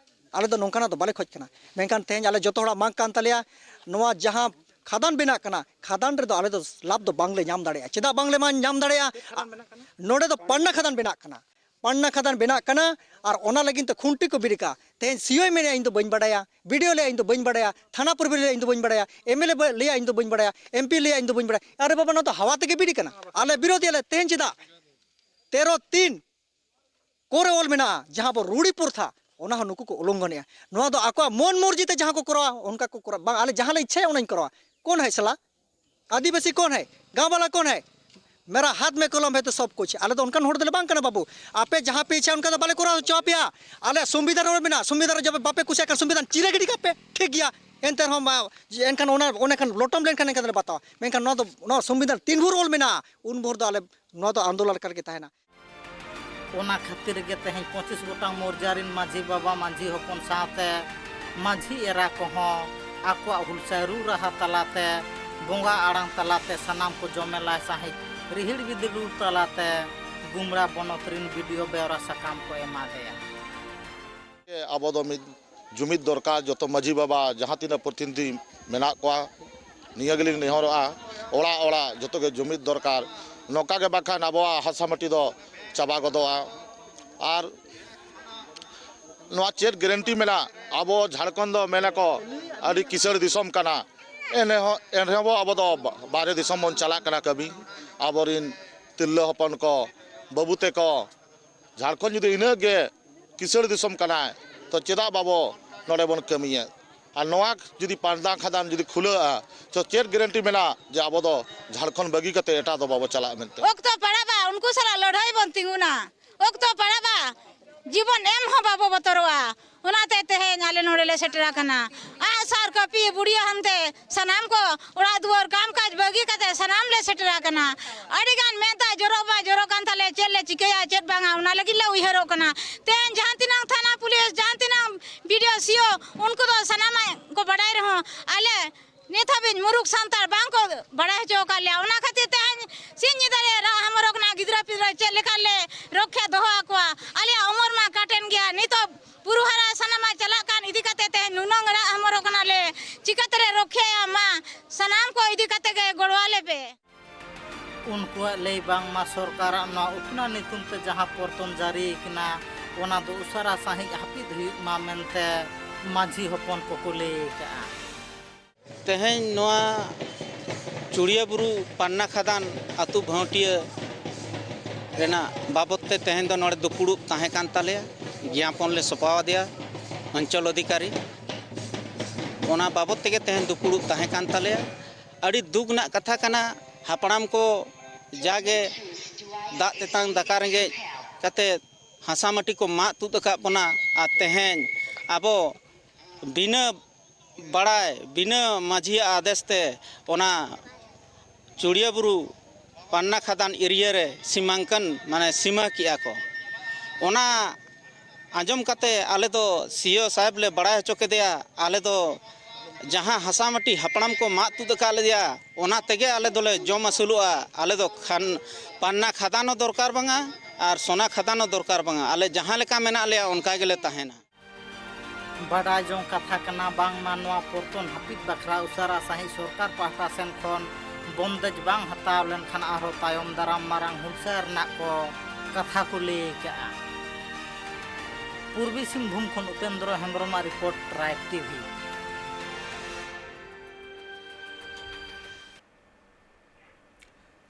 ᱟᱞᱮ ᱫᱚ ᱱᱚᱝᱠᱟᱱᱟᱜ ᱫᱚ ᱵᱟᱞᱮ ᱠᱷᱚᱡᱽ ᱠᱟᱱᱟ᱾ ᱢᱮᱱᱠᱷᱟᱱ ᱛᱮᱦᱮᱧ ᱟᱞᱮ ᱡᱚᱛᱚ ᱦᱚᱲᱟᱜ ᱢᱟᱜᱽ ᱠᱟᱱ ᱛᱟᱞᱮᱭᱟ, ᱱᱚᱣᱟ ᱡᱟᱦᱟᱸ ᱠᱷᱟᱫᱟᱱ ᱵᱮᱱᱟᱜ ᱠᱟᱱᱟ, ᱠᱷᱟᱫᱟᱱ ᱨᱮᱫᱚ ᱟᱞᱮ ᱫᱚ ᱞᱟᱵᱷ ᱫᱚ ᱵᱟᱝᱞᱮ ᱧᱟᱢ ᱫᱟᱲᱮᱭᱟᱜᱼᱟ᱾ ᱪᱮᱫᱟᱜ ᱵᱟᱝᱞᱮ ᱢᱟ-, ᱧᱟᱢ ᱫᱟᱲᱮᱭᱟᱜᱼᱟ? ᱱᱚᱰᱮ ᱫᱚ ᱯᱟᱱᱱᱟ ᱠᱷᱟᱫᱟᱱ ᱵᱮᱱᱟᱜ ᱠᱟᱱᱟ, ᱯᱟᱱᱱᱟ ᱠᱷᱟᱫᱟᱱ ᱵᱮᱱᱟᱜ ᱠᱟᱱᱟ᱾ ᱟᱨ ᱚᱱᱟ ᱞᱟᱹᱜᱤᱫ ᱛᱮ ᱠᱷᱩᱱᱴᱤ ᱠᱚ ᱵᱤᱫ ᱟᱠᱟᱫᱼᱟ᱾ ᱛᱮᱦᱮᱧ ᱥᱤ ᱳᱭ ᱢᱮᱱᱮᱫᱼᱟ, "ᱤᱧ ᱫᱚ ᱵᱟᱹᱧ ᱵᱟᱰᱟᱭᱟ", ᱵᱤ ᱰᱤ ᱳ ᱞᱟᱹᱭᱟ, "ᱤᱧ ᱫᱚ ᱵᱟᱹᱧ ᱵᱟᱰᱟᱭᱟ", ᱛᱷᱟᱱᱟ ᱯᱨᱚᱵᱷᱩ ᱞᱟᱹᱭᱟ, "ᱤᱧ ᱫᱚ ᱵᱟᱹᱧ ᱵᱟᱰᱟᱭᱟ", ᱮᱢ ᱯᱤ ᱞᱟᱹᱭᱟ, "ᱤᱧ ᱫᱚ ᱵᱟᱹᱧ ᱵᱟᱰᱟᱭᱟ", ᱟᱨᱮ ᱵᱟᱵᱟ, ᱱᱚᱣᱟ ᱫᱚ ᱦᱟᱣᱟ ᱛᱮᱜᱮ ᱵᱤᱫ ᱟᱠᱟᱱᱟ᱾ ᱟᱞᱮ ᱵᱤᱨᱳᱫᱷ ᱮᱫᱼᱟ ᱞᱮ, ᱛᱮᱦᱮᱧ ᱪᱮᱫᱟᱜ? ᱛᱮᱨᱚ ᱛᱤᱱ ᱠᱚᱨᱮ ᱚᱞ ᱢᱮᱱᱟᱜᱼᱟ, ᱡᱟᱦᱟᱸ ᱵᱚ ᱨᱩᱲᱤ ᱯᱨᱚᱛᱷᱟ, ᱚᱱᱟ ᱦᱚᱸ ᱱᱩᱠᱩ ᱠᱚ ᱩᱞᱚᱝᱜᱷᱚᱱᱮᱜᱼᱟ᱾ ᱱᱚᱣᱟ ᱫᱚ ᱟᱠᱚᱣᱟᱜ ᱢᱚᱱ ᱢᱚᱨᱡᱤ ᱛᱮ ᱡᱟᱦᱟᱸ ᱠᱚ ᱠᱚᱨᱟᱣᱟ, ᱚᱱᱠᱟ ᱠᱚ ᱠᱚᱨᱟᱣᱟ᱾ ᱵᱟᱝ, ᱟᱞᱮ ᱡᱟᱦᱟᱸ ᱞᱮ ᱤᱪᱪᱷᱟᱭᱟ, ᱚᱱᱟᱧ ᱠᱚᱨᱟᱣᱟ᱾ ᱠᱚᱱ ᱦᱟᱭ ᱥᱟᱞᱟ? ᱟᱹᱫᱤᱵᱟᱹᱥᱤ ᱠᱚᱱ ᱦᱟᱭ? ᱜᱟᱶ ᱵᱟᱞᱟ ᱠᱚᱱ ᱦᱟᱭ? ᱢᱮᱨᱟ ᱦᱟᱛ ᱢᱮ ᱠᱚᱞᱚᱢ ᱦᱟᱭ ᱛᱚ ᱥᱚᱵ ᱠᱩᱪ᱾ ᱟᱞᱮ ᱫᱚ ᱚᱱᱠᱟᱱ ᱦᱚᱲ ᱫᱚᱞᱮ ᱵᱟᱝ ᱠᱟᱱᱟ ᱵᱟᱹᱵᱩ᱾ ᱟᱯᱮ ᱡᱟᱦᱟᱸ ᱯᱮ ᱤᱪᱪᱷᱟ ᱚᱱᱠᱟ ᱫᱚ ᱵᱟᱞᱮ ᱠᱚᱨᱟᱣ ᱦᱚᱪᱚ ᱟᱯᱮᱭᱟ᱾ ᱟᱞᱮᱭᱟᱜ ᱥᱚᱝᱵᱤᱫᱷᱟᱱ ᱨᱮ ᱚᱞ ᱢᱮᱱᱟᱜᱼᱟ, ᱥᱚᱝᱵᱤᱫᱷᱟᱱ ᱨᱮ ᱡᱚᱵᱮ ᱵᱟᱯᱮ ᱠᱩᱥᱤᱭᱟᱜ ᱠᱷᱟᱱ ᱥᱚᱝᱵᱤᱫᱷᱟᱱ ᱪᱤᱨᱟᱹ ᱜᱤᱰᱤ ᱠᱟᱜ ᱯᱮ, ᱴᱷᱤᱠ ᱜᱮᱭᱟ᱾ ᱮᱱᱛᱮ ᱨᱮᱦᱚᱸ ᱢᱟ, ᱮᱱᱠᱷᱟᱱ ᱚᱱᱟ, ᱚᱱᱟ ᱠᱷᱟᱱ ᱞᱚᱴᱚᱢ ᱞᱮᱱᱠᱷᱟᱱ ᱮᱱᱠᱷᱟᱱ ᱫᱚᱞᱮ ᱵᱟᱛᱟᱣᱟ᱾ ᱢᱮᱱᱠᱷᱟᱱ ᱱᱚᱣᱟ ᱫᱚ, ᱱᱚᱣᱟ ᱥᱚᱝᱵᱤᱫᱷᱟᱱ ᱛᱤᱱ ᱵᱷᱳᱨ ᱚᱞ ᱢᱮᱱᱟᱜᱼᱟ, ᱩᱱ ᱵᱷᱳᱨ ᱫᱚ ᱟᱞᱮ ᱱᱚᱣᱟ ᱫᱚ ᱟᱱᱫᱳᱞᱚᱱ ᱞᱮᱠᱟ ᱨᱮᱜᱮ ᱛᱟᱦᱮᱱᱟ᱾ ᱚᱱᱟ ᱠᱷᱟᱹᱛᱤᱨ ᱜᱮ ᱛᱮᱦᱮᱧ ᱯᱚᱸᱪᱤᱥ ᱜᱚᱴᱟᱝ ᱢᱳᱨᱡᱟ ᱨᱤᱱ ᱢᱟᱹᱡᱷᱤ ᱵᱟᱵᱟ, ᱢᱟᱹᱡᱷᱤ ᱦᱚᱯᱚᱱ ᱥᱟᱶᱛᱮ ᱢᱟᱹᱡᱷᱤ ᱮᱨᱟ ᱠᱚᱦᱚᱸ ᱟᱠᱚᱣᱟᱜ ᱦᱩᱞᱥᱟᱹᱭ ᱨᱩ ᱨᱟᱦᱟ ᱛᱟᱞᱟᱛᱮ, ᱵᱚᱸᱜᱟ ᱟᱲᱟᱝ ᱛᱟᱞᱟᱛᱮ ᱥᱟᱱᱟᱢ ᱠᱚ ᱡᱚᱢᱮᱞᱟᱭ ᱥᱟᱺᱦᱤᱡ ᱨᱤᱦᱤᱲ ᱵᱤᱫᱤᱲ ᱨᱩ ᱛᱟᱞᱟᱛᱮ ᱜᱩᱢᱲᱟ ᱵᱚᱱᱚᱛ ᱨᱤᱱ ᱵᱤ ᱰᱤ ᱳ ᱵᱮᱣᱨᱟ ᱥᱟᱠᱟᱢ ᱠᱚ ᱮᱢᱟᱫᱮᱭᱟ᱾ ᱟᱵᱚ ᱫᱚ ᱢᱤᱫ ᱡᱩᱢᱤᱫ ᱫᱚᱨᱠᱟᱨ, ᱡᱚᱛᱚ ᱢᱟᱹᱡᱷᱤ ᱵᱟᱵᱟ ᱡᱟᱦᱟᱸ ᱛᱤᱱᱟᱹᱜ ᱯᱨᱚᱛᱤᱱᱤᱫᱷᱤ ᱢᱮᱱᱟᱜ ᱠᱚᱣᱟ, ᱱᱤᱭᱟᱹ ᱜᱮᱞᱤᱧ ᱱᱮᱦᱚᱨᱚᱜᱼᱟ, ᱚᱲᱟᱜ ᱚᱲᱟᱜ ᱡᱚᱛᱚ ᱜᱮ ᱡᱩᱢᱤᱫ ᱫᱚᱨᱠᱟᱨ᱾ ᱱᱚᱝᱠᱟ ᱜᱮ ᱵᱟᱠᱷᱟᱱ ᱟᱵᱚᱣᱟᱜ ᱦᱟᱥᱟ ᱢᱟᱹᱴᱤ ᱫᱚ ᱪᱟᱵᱟ ᱜᱚᱫᱚᱜᱼᱟ᱾ ᱟᱨ ᱱᱚᱣᱟ ᱪᱮᱫ ᱜᱮᱨᱮᱱᱴᱤ ᱢᱮᱱᱟᱜ? ᱟᱵᱚ ᱡᱷᱟᱲᱠᱷᱚᱸᱰ ᱫᱚ ᱢᱮᱱᱟᱠᱚ ᱟᱹᱰᱤ ᱠᱤᱥᱟᱹᱬ ᱫᱤᱥᱚᱢ ᱠᱟᱱᱟ, ᱮᱱᱨᱮᱦᱚᱸ ᱮᱱᱨᱮᱦᱚᱸ ᱵᱚ ᱟᱵᱚ ᱫᱚ ᱵᱟᱦᱨᱮ ᱫᱤᱥᱚᱢ ᱵᱚᱱ ᱪᱟᱞᱟᱜ ᱠᱟᱱᱟ ᱠᱟᱹᱢᱤ᱾ ᱟᱵᱚᱨᱤᱱ ᱛᱤᱨᱞᱟᱹ ᱦᱚᱯᱚᱱ ᱠᱚ, ᱵᱟᱹᱵᱩ ᱛᱮᱠᱚ, ᱡᱷᱟᱲᱠᱷᱚᱸᱰ ᱡᱩᱫᱤ ᱤᱱᱟᱹᱜ ᱜᱮ ᱠᱤᱥᱟᱹᱬ ᱫᱤᱥᱚᱢ ᱠᱟᱱᱟᱭ, ᱛᱚ ᱪᱮᱫᱟᱜ ᱵᱟᱵᱚ ᱱᱚᱰᱮ ᱵᱚᱱ ᱠᱟᱹᱢᱤᱭᱟ? ᱟᱨ ᱱᱚᱣᱟ ᱡᱩᱫᱤ ᱯᱟᱱᱰᱟ ᱠᱷᱟᱫᱟᱱ ᱡᱩᱫᱤ ᱠᱷᱩᱞᱟᱹᱜᱼᱟ, ᱛᱚ ᱪᱮᱫ ᱜᱮᱨᱮᱱᱴᱤ ᱢᱮᱱᱟᱜᱼᱟ ᱡᱮ ᱟᱵᱚ ᱫᱚ ᱡᱷᱟᱲᱠᱷᱚᱸᱰ ᱵᱟᱹᱜᱤ ᱠᱟᱛᱮ ᱮᱴᱟᱜ ᱫᱚ ᱵᱟᱵᱚ ᱪᱟᱞᱟᱜᱼᱟ ᱢᱮᱱᱛᱮ? ᱚᱠᱛᱚ ᱯᱟᱲᱟᱜᱼᱟ, ᱩᱱᱠᱩ ᱥᱟᱞᱟᱜ ᱞᱟᱹᱲᱦᱟᱹᱭ ᱵᱚᱱ ᱛᱤᱸᱜᱩᱱᱟ᱾ ᱚᱠᱛᱚ ᱯᱟᱲᱟᱜᱼᱟ, ᱡᱤᱵᱚᱱ ᱮᱢ ᱦᱚᱸ ᱵᱟᱵᱚ ᱵᱚᱛᱚᱨᱚᱜᱼᱟ᱾ ᱚᱱᱟᱛᱮ ᱛᱮᱦᱮᱧ ᱟᱞᱮ ᱱᱚᱰᱮ ᱞᱮ ᱥᱮᱴᱮᱨ ᱟᱠᱟᱱᱟ᱾ ᱟᱜᱼᱥᱟᱨ, ᱠᱟᱹᱯᱤ, ᱵᱩᱰᱤᱭᱟᱹ ᱦᱟᱱᱛᱮ ᱥᱟᱱᱟᱢ ᱠᱚ ᱚᱲᱟᱜ ᱫᱩᱣᱟᱹᱨ ᱠᱟᱢ ᱠᱟᱡᱽ ᱵᱟᱹᱜᱤ ᱠᱟᱛᱮ ᱥᱟᱱᱟᱢ ᱞᱮ ᱥᱮᱴᱮᱨ ᱟᱠᱟᱱᱟ᱾ ᱟᱹᱰᱤ ᱜᱟᱱ ᱢᱮᱫ ᱫᱟᱜ ᱡᱚᱨᱚᱜ ᱵᱟᱝ ᱡᱚᱨᱚᱜ ᱠᱟᱱ ᱛᱟᱞᱮᱭᱟ, ᱪᱮᱫ ᱞᱮ ᱪᱤᱠᱟᱹᱭᱟ ᱪᱮᱫ ᱵᱟᱝᱟ, ᱚᱱᱟ ᱞᱟᱹᱜᱤᱫ ᱞᱮ ᱩᱭᱦᱟᱹᱨᱚᱜ ᱠᱟᱱᱟ᱾ ᱛᱮᱦᱮᱧ ᱡᱟᱦᱟᱸ ᱛᱤᱱᱟᱹᱜ ᱛᱷᱟᱱᱟ ᱯᱩᱞᱤᱥ, ᱡᱟᱦᱟᱸ ᱛᱤᱱᱟᱹᱜ ᱵᱤ ᱰᱤ ᱳ, ᱥᱤ ᱳ, ᱩᱱᱠᱩ ᱫᱚ ᱥᱟᱱᱟᱢᱟᱜ ᱠᱚ ᱵᱟᱰᱟᱭ ᱨᱮᱦᱚᱸ ᱟᱞᱮ ᱱᱤᱛ ᱦᱟᱹᱵᱤᱡ ᱢᱩᱨᱩᱠ ᱥᱟᱱᱛᱟᱲ ᱵᱟᱝ ᱠᱚ ᱵᱟᱲᱟᱭ ᱦᱚᱪᱚ ᱟᱠᱟᱫ ᱞᱮᱭᱟ᱾ ᱚᱱᱟ ᱠᱷᱟᱹᱛᱤᱨ ᱛᱮᱦᱮᱧ ᱥᱤᱧ ᱧᱤᱫᱟᱹ ᱞᱮ ᱨᱟᱜ ᱦᱟᱢᱚᱨᱚᱜ ᱠᱟᱱᱟ, ᱜᱤᱫᱽᱨᱟᱹ ᱯᱤᱫᱽᱨᱟᱹ ᱪᱮᱫ ᱞᱮᱠᱟ ᱞᱮ ᱨᱚᱠᱷᱟ ᱫᱚᱦᱚ ᱟᱠᱚᱣᱟ? ᱟᱞᱮᱭᱟᱜ ᱩᱢᱮᱨ ᱢᱟ ᱠᱟᱴᱮᱱ ᱜᱮᱭᱟ, ᱱᱤᱛᱚᱜ ᱵᱩᱨᱩ ᱦᱟᱨᱟ ᱥᱟᱱᱟᱢᱟᱜ ᱪᱟᱞᱟᱜ ᱠᱟᱱ ᱤᱫᱤ ᱠᱟᱛᱮ ᱛᱮᱦᱮᱧ ᱱᱩᱱᱟᱹᱝ ᱨᱟᱜ ᱦᱟᱢᱚᱨᱚᱜ ᱠᱟᱱᱟᱞᱮ᱾ ᱪᱤᱠᱟᱹ ᱛᱮᱞᱮ ᱨᱚᱠᱷᱟᱭᱟ? ᱢᱟ ᱥᱟᱱᱟᱢ ᱠᱚ ᱤᱫᱤ ᱠᱟᱛᱮ ᱜᱮ ᱜᱚᱲᱚ ᱟᱞᱮ ᱯᱮ᱾ ᱩᱱᱠᱩᱣᱟᱜ ᱞᱟᱹᱭ ᱵᱟᱝᱢᱟ ᱥᱚᱨᱠᱟᱨᱟᱜ ᱱᱚᱣᱟ ᱩᱛᱱᱟᱹᱣ ᱧᱩᱛᱩᱢ ᱛᱮ ᱡᱟᱦᱟᱸ ᱯᱚᱨᱛᱚᱱ ᱡᱟᱹᱨᱤ ᱠᱟᱱᱟ, ᱚᱱᱟ ᱫᱚ ᱩᱥᱟᱹᱨᱟ ᱥᱟᱺᱦᱤᱡ ᱦᱟᱹᱯᱤᱫ ᱦᱩᱭᱩᱜ ᱢᱟ ᱢᱮᱱᱛᱮ ᱢᱟᱹᱡᱷᱤ ᱦᱚᱯᱚᱱ ᱠᱚᱠᱚ ᱞᱟᱹᱭ ᱟᱠᱟᱫᱼᱟ᱾ ᱛᱮᱦᱮᱧ ᱱᱚᱣᱟ ᱪᱩᱲᱤᱭᱟᱹ ᱵᱩᱨᱩ ᱯᱟᱱᱱᱟ ᱠᱷᱟᱫᱟᱱ ᱟᱹᱛᱩ ᱵᱷᱟᱹᱣᱴᱤᱭᱟᱹ ᱨᱮᱱᱟᱜ ᱵᱟᱵᱚᱛ ᱛᱮ ᱛᱮᱦᱮᱧ ᱫᱚ ᱱᱚᱰᱮ ᱫᱩᱯᱩᱲᱩᱵ ᱛᱟᱦᱮᱸ ᱠᱟᱱ ᱛᱟᱞᱮᱭᱟ, ᱜᱮᱭᱟᱯᱚᱱ ᱞᱮ ᱥᱚᱯᱟᱣ ᱟᱫᱮᱭᱟ ᱚᱧᱪᱚᱞ ᱚᱫᱷᱤᱠᱟᱨᱤ᱾ ᱚᱱᱟ ᱵᱟᱵᱚᱛ ᱛᱮᱜᱮ ᱛᱮᱦᱮᱧ ᱫᱩᱯᱩᱲᱩᱵ ᱛᱟᱦᱮᱸ ᱠᱟᱱ ᱛᱟᱞᱮᱭᱟ᱾ ᱟᱹᱰᱤ ᱫᱩᱠ ᱨᱮᱱᱟᱜ ᱠᱟᱛᱷᱟ ᱠᱟᱱᱟ, ᱦᱟᱯᱲᱟᱢ ᱠᱚ ᱡᱟᱜᱮ ᱫᱟᱜ ᱛᱮᱛᱟᱝ ᱫᱟᱠᱟ ᱨᱮᱸᱜᱮᱡ ᱠᱟᱛᱮ ᱦᱟᱥᱟ ᱢᱟᱹᱴᱤ ᱠᱚ ᱢᱟᱜ ᱛᱩᱫ ᱟᱠᱟᱫ ᱵᱚᱱᱟ, ᱟᱨ ᱛᱮᱦᱮᱧ ᱟᱵᱚ ᱵᱤᱱᱟᱹ ᱵᱟᱲᱟᱭ, ᱵᱤᱱᱟᱹ ᱢᱟᱹᱡᱷᱤᱭᱟᱜ ᱟᱫᱮᱥ ᱛᱮ ᱚᱱᱟ ᱪᱩᱲᱤᱭᱟᱹ ᱵᱩᱨᱩ ᱯᱟᱱᱱᱟ ᱠᱷᱟᱫᱟᱱ ᱮᱨᱤᱭᱟ ᱨᱮ ᱥᱤᱢᱟᱝᱠᱚᱱ, ᱢᱟᱱᱮ ᱥᱤᱢᱟᱹ ᱠᱮᱜᱼᱟ ᱠᱚ᱾ ᱚᱱᱟ ᱟᱸᱡᱚᱢ ᱠᱟᱛᱮ ᱟᱞᱮ ᱫᱚ ᱥᱤ ᱳ ᱥᱟᱦᱮᱵᱽ ᱞᱮ ᱵᱟᱲᱟᱭ ᱦᱚᱪᱚ ᱠᱮᱫᱮᱭᱟ, ᱟᱞᱮ ᱫᱚ ᱡᱟᱦᱟᱸ ᱦᱟᱥᱟ ᱢᱟᱹᱴᱤ ᱦᱟᱯᱲᱟᱢ ᱠᱚ ᱢᱟᱜ ᱛᱩᱫ ᱟᱠᱟᱫ ᱞᱮᱭᱟ, ᱚᱱᱟ ᱛᱮᱜᱮ ᱟᱞᱮ ᱫᱚᱞᱮ ᱡᱚᱢ ᱟᱹᱥᱩᱞᱚᱜᱼᱟ᱾ ᱟᱞᱮ ᱫᱚ ᱠᱷᱟᱱ ᱯᱟᱱᱱᱟ ᱠᱷᱟᱫᱟᱱ ᱦᱚᱸ ᱫᱚᱨᱠᱟᱨ ᱵᱟᱝᱟ ᱟᱨ ᱥᱚᱱᱟ ᱠᱷᱟᱫᱟᱱ ᱦᱚᱸ ᱫᱚᱨᱠᱟᱨ ᱵᱟᱝᱟ᱾ ᱟᱞᱮ ᱡᱟᱦᱟᱸ ᱞᱮᱠᱟ ᱢᱮᱱᱟᱜ ᱞᱮᱭᱟ ᱚᱱᱠᱟ ᱜᱮᱞᱮ ᱛᱟᱦᱮᱱᱟ᱾ ᱵᱟᱰᱟᱭ ᱡᱚᱝ ᱠᱟᱛᱷᱟ ᱠᱟᱱᱟ, ᱵᱟᱝᱢᱟ ᱱᱚᱣᱟ ᱯᱚᱨᱛᱚᱱ ᱦᱟᱹᱯᱤᱫ ᱵᱟᱠᱷᱨᱟ ᱩᱥᱟᱹᱨᱟ ᱥᱟᱺᱦᱤᱡ ᱥᱚᱨᱠᱟᱨ ᱯᱟᱦᱴᱟ ᱥᱮᱱ ᱠᱷᱚᱱ ᱵᱚᱱᱫᱮᱡ ᱵᱟᱝ ᱦᱟᱛᱟᱣ ᱞᱮᱱᱠᱷᱟᱱ ᱟᱨᱦᱚᱸ ᱛᱟᱭᱚᱢ ᱫᱟᱨᱟᱢ ᱢᱟᱨᱟᱝ ᱦᱩᱞᱥᱟᱹᱭ ᱨᱮᱱᱟᱜ ᱠᱚ ᱠᱟᱛᱷᱟ ᱠᱚ ᱞᱟᱹᱭ ᱟᱠᱟᱫᱼᱟ᱾ ᱯᱩᱨᱵᱤ ᱥᱤᱝᱵᱷᱩᱢ ᱠᱷᱚᱱ ᱩᱯᱮᱱᱫᱨᱚ ᱦᱮᱢᱵᱨᱚᱢᱟᱜ report, tribe TV.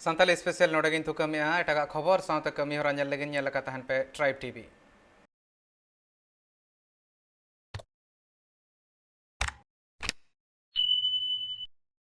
Santali special ᱱᱚᱰᱮ ᱜᱤᱧ ᱛᱷᱩᱠᱟᱹᱢᱮᱜᱼᱟ᱾ ᱮᱴᱟᱜᱟᱜ ᱠᱷᱚᱵᱚᱨ ᱥᱟᱶᱛᱮ ᱠᱟᱹᱢᱤ ᱦᱚᱨᱟ ᱧᱮᱞ ᱞᱟᱹᱜᱤᱫ ᱧᱮᱞ ᱟᱠᱟᱫ ᱛᱟᱦᱮᱱ ᱯᱮ ᱴᱨᱟᱭᱤᱵᱽ ᱴᱤᱵᱷᱤ᱾